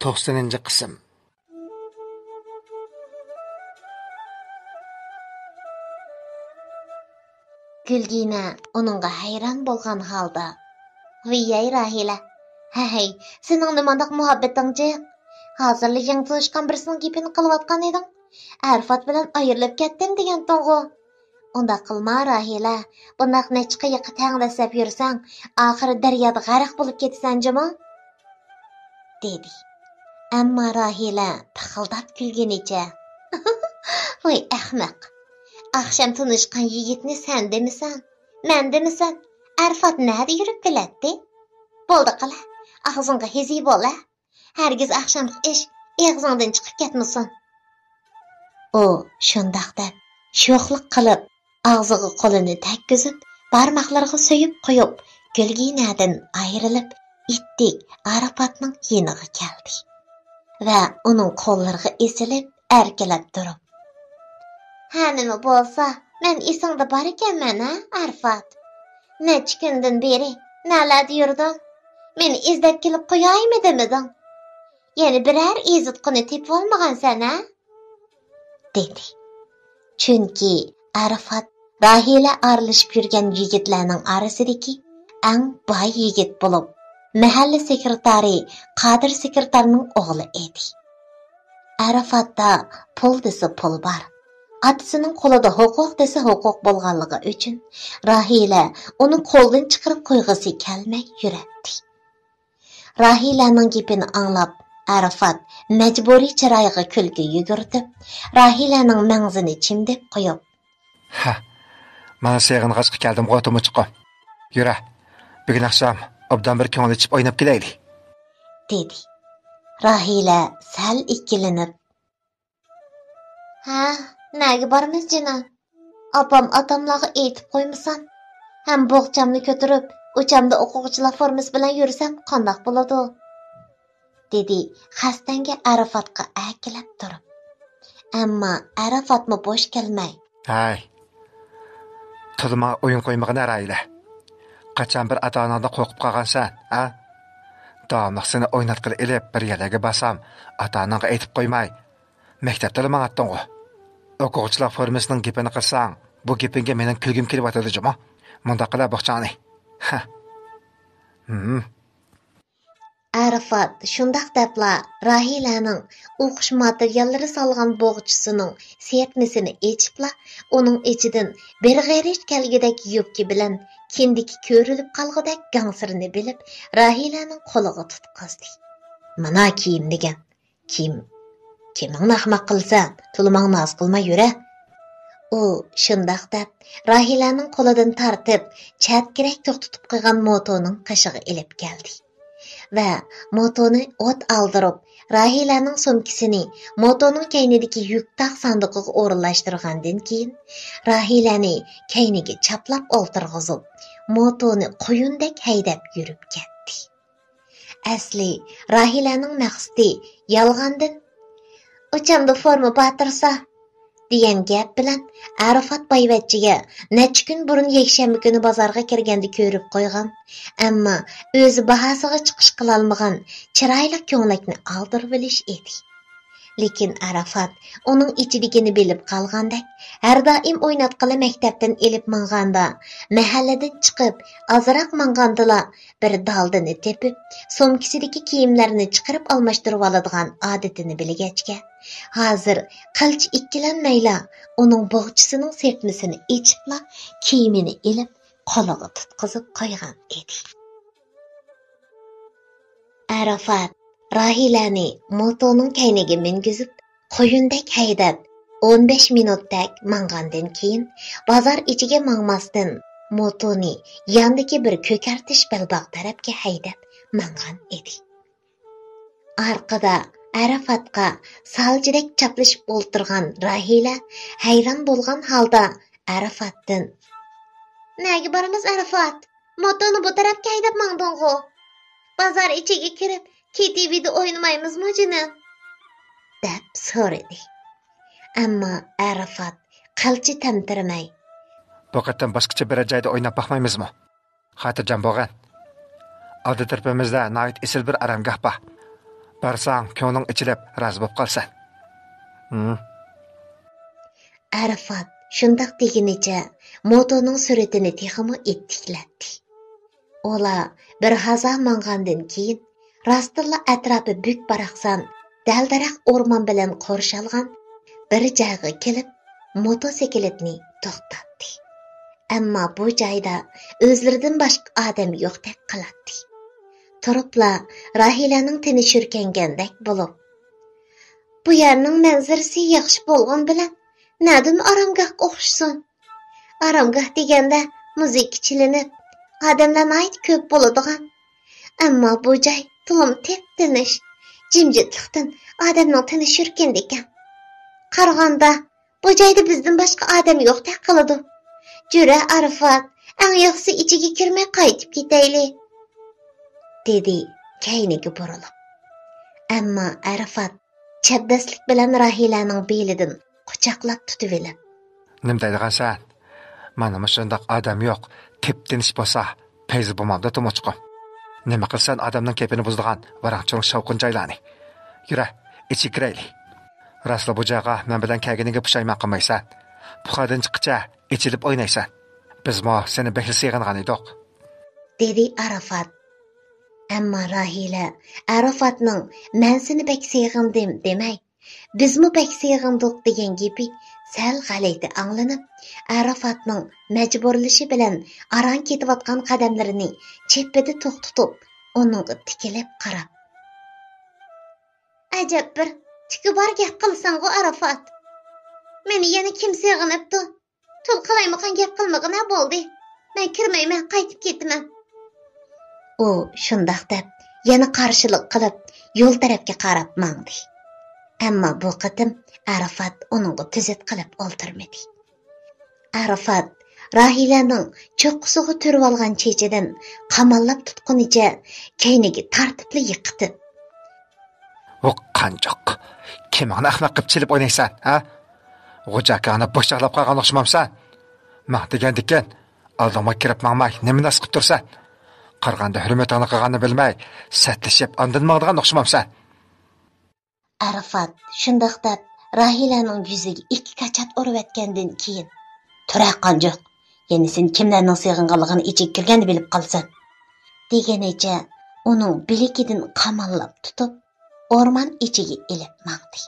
توقسىنىنچى قىسىم. گۈلگىنە ئۇنىڭغا ھەيران بولغان ھالدا، «ۋىيەي راھىلە، ھەي، سېنىڭ نېمانداق مۇھەببىتىڭ جىق! ھازىرلا يېڭى تونۇشقان بىرسىنىڭ گېپىنى قىلىۋاتقان ئىدىڭ. ئەرىفات بىلەن ئايرىلىپ كەتتىم دېگەنتىڭغۇ؟ ئۇنداق قىلما، راھىلە. بۇنداق نەچچە قېيىققا تەڭ دەسسەپ يۈرسەڭ، ئاخىرى دەريادا غەرق بولۇپ كېتىسەن جۇمۇ.» دېدى. ئەمما راھىلە پىخىلداپ كۈلگىنىچە، «ۋاي ئەخمەق! ئاخشام تونۇشقان يىگىتنى سەن دېمىسەڭ، مەن دېمىسەم، ئەرىفات نەدە يۈرۈپ بىلەتتى؟ بولدى قىلە، ئاغزىڭغا ھېزى بول-ە! ھەرگىز ئاخشامقى ئىش ئېغىزىڭدىن چىقىپ كەتمىسۇن.» ئۇ شۇنداق دەپ، شوخلۇق قىلىپ، ئاغزىغا قولىنى تەگكۈزۈپ، بارماقلىرىغا سۆيۈپ قويۇپ، گۈلگىنەدىن ئايرىلىپ، ئىتتىك ئەرىفاتنىڭ يېنىغا كەلدى ۋە ئۇنىڭ قوللىرىغا ئېسىلىپ، ئەركىلەپ تۇرۇپ، «ھە، نېمە بولسا، مەن ئېسىڭدە بار ئىكەنمەن ھە، ئەرىفات؟ نەچچە كۈندىن بېرى نەلەردە يۈردۈڭ؟ مېنى ئىزدەپ كېلىپ قويايمۇ دېمىدىڭ؟ يەنە بىرەر ئېزىتقۇنى تېپىۋالمىغانسەن ھە؟» دېدى. چۈنكى ئەرىفات راھىلە ئارىلىشىپ يۈرگەن يىگىتلەرنىڭ ئارىسىدىكى ئەڭ باي يىگىت بولۇپ، مەھەللە سېكرېتارى قادىر سېكرېتارنىڭ ئوغلى ئىدى. ئەرىفاتتا پۇل دېسە پۇل بار، ئاتىسىنىڭ قولىدا ھوقۇق دېسە ھوقۇق بولغانلىقى ئۈچۈن، راھىلە ئۇنى قولدىن چىقىرىپ قويغۇسى كەلمەي يۈرەتتى. راھىلەنىڭ گېپىنى ئاڭلاپ، ئەرىفات مەجبۇرىي چىرايىغا كۈلكە يۈگۈرتۈپ، راھىلەنىڭ مەڭزىنى چىمدىپ قويۇپ، «ھە، مانا سېغىنغاچقا كەلدىمغۇ، تۇمۇچقۇم. يۈرە، بۈگۈن ئاخشام ئوبدان بىر كۆڭۈل ئېچىپ ئويناپ كېلەيلى.» دېدى. راھىلە سەل ئىككىلىنىپ، «ھە، نەگە بارىمىز جېنىم؟ ئاپام ئاتاملارغا ئېيتىپ قويمىسام، ھەم بوغچامنى كۆتۈرۈپ، ئۇچامدا ئوقۇغۇچىلار فورمىسى بىلەن يۈرسەم قانداق بولىدۇ؟» دېدى خەستەڭگە ئەرىفاتقا ئەركىلەپ تۇرۇپ. ئەمما ئەرىفاتمۇ بوش كەلمەي، «ھەي، تولا ماڭا ئويۇن قويمىغىن ھە، راھىلە. قاچان بىر ئاتا-ئاناڭدىن قورقۇپ قالغانسەن، ھە؟ داۋاملىق سېنى ئويناتقىلى ئېلىپ، بىر يەرلەرگە بارسام، ئاتا-ئاناڭغا ئېيتىپ قويماي، مەكتەپتىلا ماڭاتتىڭغۇ. ئوقۇغۇچىلار فورمىسىنىڭ گېپىنى قىلساڭ، بۇ گېپىڭگە مېنىڭ كۈلگۈم كېلىۋاتىدۇ جۇمۇ. مۇنداق قىلە بوغچاڭنى. ھە. ھىم.» ئەرىفات شۇنداق دەپلا راھىلەنىڭ ئوقۇش ماتېرىياللىرى سالغان بوغچىسىنىڭ سىرتمىسىنى ئېچىپلا، ئۇنىڭ ئىچىدىن بىر غېرىچ كەلگۈدەك يۇبكا بىلەن كىندىكى كۆرۈلۈپ قالغۇدەك گاڭسىرىنى بىلىپ، راھىلەنىڭ قولىغا تۇتقۇزدى. «مانا كىيىم دېگەن. كىيىم، كىيىمىڭنى ئەخمەق قىلىسەن، تولا ماڭا ناز قىلماي يۈرە.» ئۇ شۇنداق دەپ، راھىلەنىڭ قولىدىن تارتىپ، چەتكىرەك توختىتىپ قويغان موتونىڭ قېشىغا ئېلىپ كەلدى. ۋە موتونى ئوت ئالدۇرۇپ، راھىلەنىڭ سومكىسىنى موتونىڭ كەينىدىكى يۈك تاق ساندۇقىغا ئورۇنلاشتۇرغاندىن كېيىن، راھىلەنى كەينىگە چاپلاپ ئولتۇرغۇزۇپ، موتونى قۇيۇندەك ھەيدەپ يۈرۈپ كەتتى. ئەسلى راھىلەنىڭ مەقسىتى يالغاندىن، «ئۇچامدا فورما باتۇرسا» دېگەن گەپ بىلەن ئارافات بايۋەچچىگە نەچچە كۈن بۇرۇن يەكشەنبە كۈنى بازارغا كىرگەندە كۆرۈپ قويغان، ئەمما ئۆزى باھاسىغا چىقىش قىلالمىغان چىرايلىق كۆڭلەكنى ئالدۇرۇۋېلىش ئىدى. لېكىن ئارافات ئۇنىڭ ئىچىدىكىنى بىلىپ قالغاندەك، ھەر دائىم ئويناتقىلى مەكتەپتىن ئېلىپ ماڭغاندا، مەھەللىدىن چىقىپ ئازراق ماڭغاندىلا، بىر دالدىنى تېپىپ، سومكىسىدىكى كىيىملەرنى چىقىرىپ ئالماشتۇرۇۋالىدىغان ئادىتىنى بىلگەچكە، ھازىر قىلچە ئىككىلەنمەيلا ئۇنىڭ بوغچىسىنىڭ سىرتمىسىنى ئېچىپلا، كىيىمىنى ئېلىپ، قولىغا تۇتقۇزۇپ قويغان ئىدى. ئارافات راھىلەنى موتونىڭ كەينىگە مىنگۈزۈپ، قۇيۇندەك ھەيدەپ، ئون بەش مىنۇتتەك ماڭغاندىن كېيىن، بازار ئىچىگە ماڭماستىن، موتونى ياندىكى بىر كۆكەرتىش بەلباغ تەرەپكە ھەيدەپ ماڭغان ئىدى. ئارقىدا ئارافاتقا سالچىدەك چاپلىشىپ ئولتۇرغان راھىلە ھەيران بولغان ھالدا ئارافاتتىن، «نەگە بارىمىز، ئارافات؟ موتونى بۇ تەرەپكە ھەيدەپ ماڭدىڭغۇ؟ بازار ئىچىگە كىرىپ، كېتىۋىدى ئوينىمايمىزمۇ، جېنىم؟» دەپ سورىدى. ئەمما ئارافات قىلچە تەمتىرىمەي، «بۇ قېتىم باشقىچە بىرەر جايدا ئويناپ باقمايمىزمۇ؟ خاتىرجەم بولغىن. ئالدى تەرىپىمىزدە ناھايىتى ئېسىل بىر ئارامگاھ بار. بارساڭ، كۆڭلۈڭ ئېچىلىپ، رازى بولۇپ قالىسەن.» ھىم. ئارافات شۇنداق دېگىنىچە موتونىڭ سۈرئىتىنى تېخىمۇ ئىتتىكلەتتى. ئۇلار بىر ھازا ماڭغاندىن كېيىن، راستتىنلا ئەتراپى بۈك-باراقسان، دەل-دەرەخ ئورمان بىلەن قورشالغان بىر جايغا كېلىپ، موتوسىكلىتنى توختاتتى. ئەمما بۇ جايدا ئۆزلىرىدىن باشقا ئادەم يوقتەك قىلاتتى. تۇرۇپلا راھىلەنىڭ تېنى شۈركەنگەندەك بولۇپ، «بۇ يەرنىڭ مەنزىرىسى ياخشى بولغان بىلەن، نەدىن ئارامگاھقا ئوخشىسۇن؟ ئارامگاھ دېگەندە مۇزىكا چېلىنىپ، ئادەملەر ناھايىتى كۆپ بولىدىغان. ئەمما بۇ جاي تولىمۇ تىپتىنچ، جىمجىتلىقتىن ئادەمنىڭ تېنى شۈركىنىدىكەن. قارىغاندا، بۇ جايدا بىزدىن باشقا ئادەم يوقتەك قىلىدۇ. جۈرە، ئارىفات، ئەڭ ياخشىسى ئىچىگە كىرمەي قايتىپ كېتەيلى.» دېدى كەينىگە بۇرۇلۇپ. ئەمما ئارىفات چەبدەسلىك بىلەن راھىلەنىڭ بېلىدىن قۇچاقلاپ تۇتۇۋېلىپ، «نېمە دەيدىغانسەن؟ مانا مۇشۇنداق ئادەم يوق، تىپتىنچ بولسا پەيزى بولمامدۇ، تۇمۇچقۇم؟ نېمە قىلسەن ئادەمنىڭ كەيپىنى بۇزىدىغان ۋاراڭ-چۇرۇڭ شاۋقۇن جايلارنى؟ يۈرە، ئىچىگە كىرەيلى. راستلا بۇ جايغا مەن بىلەن كەلگىنىڭگە پۇشايمان قىلمايسەن. پۇخادىن چىققىچە ئېچىلىپ ئوينايسەن. بىزمۇ سېنى بەكلا سېغىنغان ئىدۇق.» دېدى ئارىفات. ئەمما راھىلە ئارىفاتنىڭ «مەن سېنى بەك سېغىندىم» دېمەي، «بىزمۇ بەك سېغىندۇق» دېگەن گېپى سەل غەلىتە ئاڭلىنىپ، ئارىفاتنىڭ مەجبۇرلىشى بىلەن ئاران كېتىۋاتقان قەدەملىرىنى چېپىدە توختىتىپ، ئۇنىڭغا تىكىلىپ قاراپ، «ئەجەب بىر تىكى بار گەپ قىلىسەنغۇ، ئارىفات. مېنى يەنە كىم سېغىنىپتۇ؟ تۇل قالايمىقان گەپ قىلمىغىنە، بولدى. مەن كىرمەيمەن، قايتىپ كېتىمەن.» ئۇ شۇنداق دەپ، يەنە قارشىلىق قىلىپ، يول تەرەپكە قاراپ ماڭدى. ئەمما بۇ قېتىم ئارىفات ئۇنىڭغا تۈزۈت قىلىپ ئولتۇرمىدى. ئارىفات راھىلەنىڭ چوققىسىغا تۈرۈۋالغان چېچىدىن قاماللاپ تۇتقىنىچە كەينىگە تارتىپلا يىقىتىپ، «ۋۇ قانجۇق! كىمىڭنى ئەخمەق قىلىپ چېلىپ ئوينايسەن، ھە؟ غوجا ئاكاڭنى بوش چاغلاپ قالغان ئوخشىمامسەن؟ ماڭ دېگەندىكىن، ئالدىڭغا كىرىپ ماڭماي، نېمە ناس قىلىپ تۇرسەن؟ قارىغاندا ھۆرمىتىڭنى قىلغاننى بىلمەي، سەتلىشىپ ئاندىن ماڭىدىغان ئوخشىمامسەن؟» ئارىفات شۇنداق دەپ، راھىلەنىڭ يۈزىگە ئىككى كاچات ئۇرۇۋەتكەندىن كېيىن، «تۇرە قانجۇق! يەنە سېنى كىملەرنىڭ سېغىنغانلىقىنى ئىچىگە كىرگەندە بىلىپ قالىسەن.» دېگىنىچە ئۇنىڭ بىلىكىدىن قاماللاپ تۇتۇپ، ئورمان ئىچىگە ئېلىپ ماڭدى.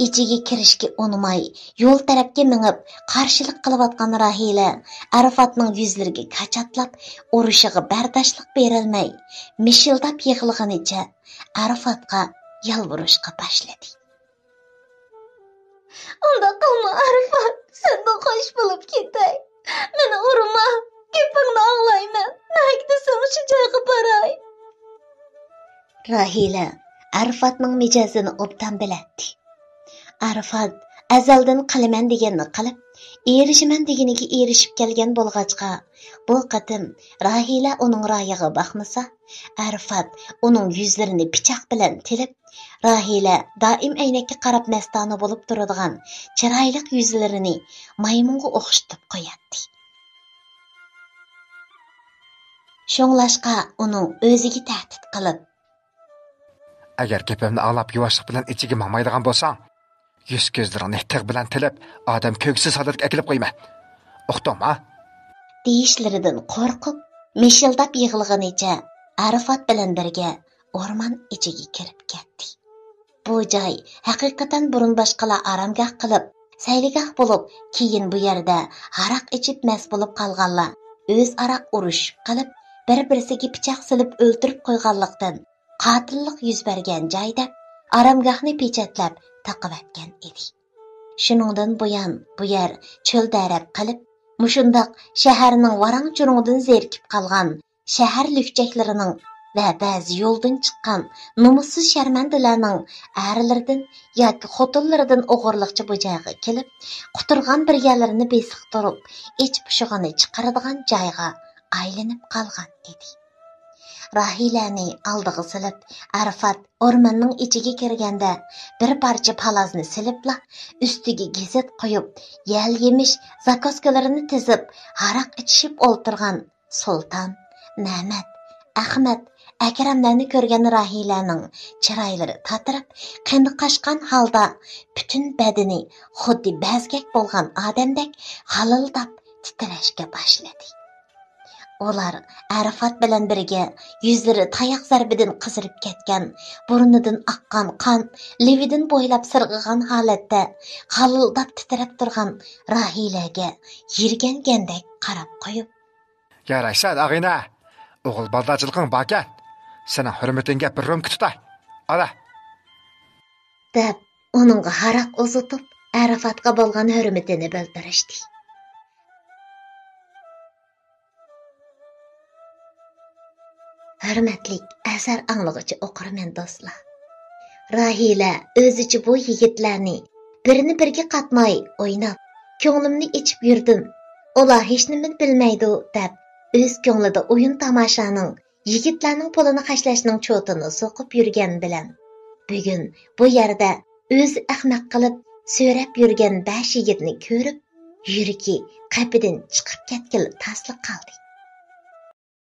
ئىچىگە كىرىشكە ئۇنىماي، يول تەرەپكە مېڭىپ، قارشىلىق قىلىۋاتقان راھىلە ئارىفاتنىڭ يۈزلىرىگە كاچاتلاپ، ئۇرۇشىغا بەرداشلىق بېرەلمەي، مىشىلداپ يىغلىغىنىچە ئارىفاتقا يالۋۇرۇشقا باشلىدى. «ئۇنداق قىلما، ئارىفات، سەندىن خوش بولۇپ كېتەي. مېنى ئۇرما، گېپىڭنى ئاڭلايمەن. نەگە دېسەڭ، شۇ جايغا باراي.» راھىلە ئەرفاتنىڭ مىجەزىنى ئوبدان بىلەتتى. ئەرفات ئەزەلدىن قىلىمەن دېگەننى قىلىپ، ئېرىشىمەن دېگىنىگە ئېرىشىپ كەلگەن بولغاچقا، بۇ قېتىم راھىلە ئۇنىڭ رايىغا باقمىسا، ئەرفات ئۇنىڭ يۈزلىرىنى پىچاق بىلەن تىلىپ، راھىلە دائىم ئەينەككە قاراپ مەستانە بولۇپ تۇرىدىغان چىرايلىق يۈزلىرىنى مايمۇنغا ئوخشىتىپ قوياتتى. شۇڭلاشقا ئۇنىڭ ئۆزىگە تەھدىت قىلىپ، ئەگەر گېپىمنى ئاڭلاپ يۇۋاشلىق بىلەن ئىچىگە ماڭمايدىغان بولساڭ، يۈز-كۆزلىرىڭنى تىغ بىلەن تىلىپ، ئادەم كۆرگۈسىز ھالەتكە ئەكېلىپ قويىمەن. ئۇقتۇڭما؟ دېيىشلىرىدىن قورقۇپ، مىشىلداپ يىغلىغىنىچە ئەرفات بىلەن بىرگە ئورمان ئىچىگە كىرىپ كەتتى. بۇ جاي ھەقىقەتەن بۇرۇن باشقىلار ئارامگاھ قىلىپ، سەيلىگاھ بولۇپ، كېيىن بۇ يەردە ھاراق ئىچىپ مەست بولۇپ قالغانلار ئۆزئارا ئۇرۇش قىلىپ، بىر-بىرسىگە پىچاق سېلىپ ئۆلتۈرۈپ قويغانلىقتىن، قاتىللىق يۈز بەرگەن جاي دەپ، ئارامگاھنى پېچەتلەپ تاقىۋەتكەن ئىدى. شۇنىڭدىن بۇيان بۇ يەر چۆل دەرەپ قىلىپ، مۇشۇنداق شەھەرنىڭ ۋاراڭ-چۇرۇڭىدىن زېرىكىپ قالغان شەھەر لۈكچەكلىرىنىڭ ۋە بەزى يولدىن چىققان نومۇسسىز شەرمەندىلەرنىڭ ئەرلىرىدىن ياكى خوتۇنلىرىدىن ئوغرىلىقچە بۇ جايغا كېلىپ، قۇتۇرغان بىر يەرلىرىنى بېسىقتۇرۇپ، ئىچ پۇشۇقىنى چىقىرىدىغان جايغا ئايلىنىپ قالغان ئىدى. راھىلەنى ئالدىغا سېلىپ، ئەرفات ئورماننىڭ ئىچىگە كىرگەندە، بىر پارچە پالازنى سېلىپلا، ئۈستىگە گېزىت قويۇپ، يەل-يېمىش، زاكۇسكىلىرىنى تىزىپ، ھاراق ئىچىشىپ ئولتۇرغان سۇلتان، مەمەت، ئەخمەت، ئەكرەملەرنى كۆرگەن راھىلەنىڭ چىرايلىرى تاتىرىپ، قېنى قاشقان ھالدا، پۈتۈن بەدىنى خۇددى بەزگەك بولغان ئادەمدەك خالىلداپ تىترەشكە باشلىدى. ئۇلار ئەرفات بىلەن بىرگە يۈزلىرى تاياق زەربىدىن قىزىرىپ كەتكەن، بۇرنىدىن ئاققان قان لېۋىدىن بويلاپ سىرغىغان ھالەتتە خالىلداپ تىترەپ تۇرغان راھىلەگە يىرگەنگەندەك قاراپ قويۇپ، يارايسەن، ئاغىنە. ئوغۇل بالداچىلىقىڭ باركەن. سېنىڭ ھۆرمىتىڭگە بىر رومكا تۇتاي. ئالا. دەپ، ئۇنىڭغا ھاراق ئۇزىتىپ، ئەرفاتقا بولغان ھۆرمىتىنى بىلدۈرۈشتى. ھۆرمەتلىك ئەسەر ئاڭلىغۇچى ئوقۇرمەن دوستلار. راھىلە ئۆزىچە بۇ يىگىتلەرنى بىرىنى بىرىگە قاتماي ئويناپ، كۆڭلۈمنى ئېچىپ يۈردۈم. ئۇلار ھېچنېمىنى بىلمەيدۇ، دەپ ئۆز كۆڭلىدە ئويۇن تاماشانىڭ، يىگىتلەرنىڭ پۇلىنى خەجلەشنىڭ چوتىنى سوقۇپ يۈرگەن بىلەن، بۈگۈن بۇ يەردە ئۆزى ئەخمەق قىلىپ سۆرەپ يۈرگەن بەش يىگىتنى كۆرۈپ، يۈرىكى قېپىدىن چىقىپ كەتكىلى تاسلا قالدى.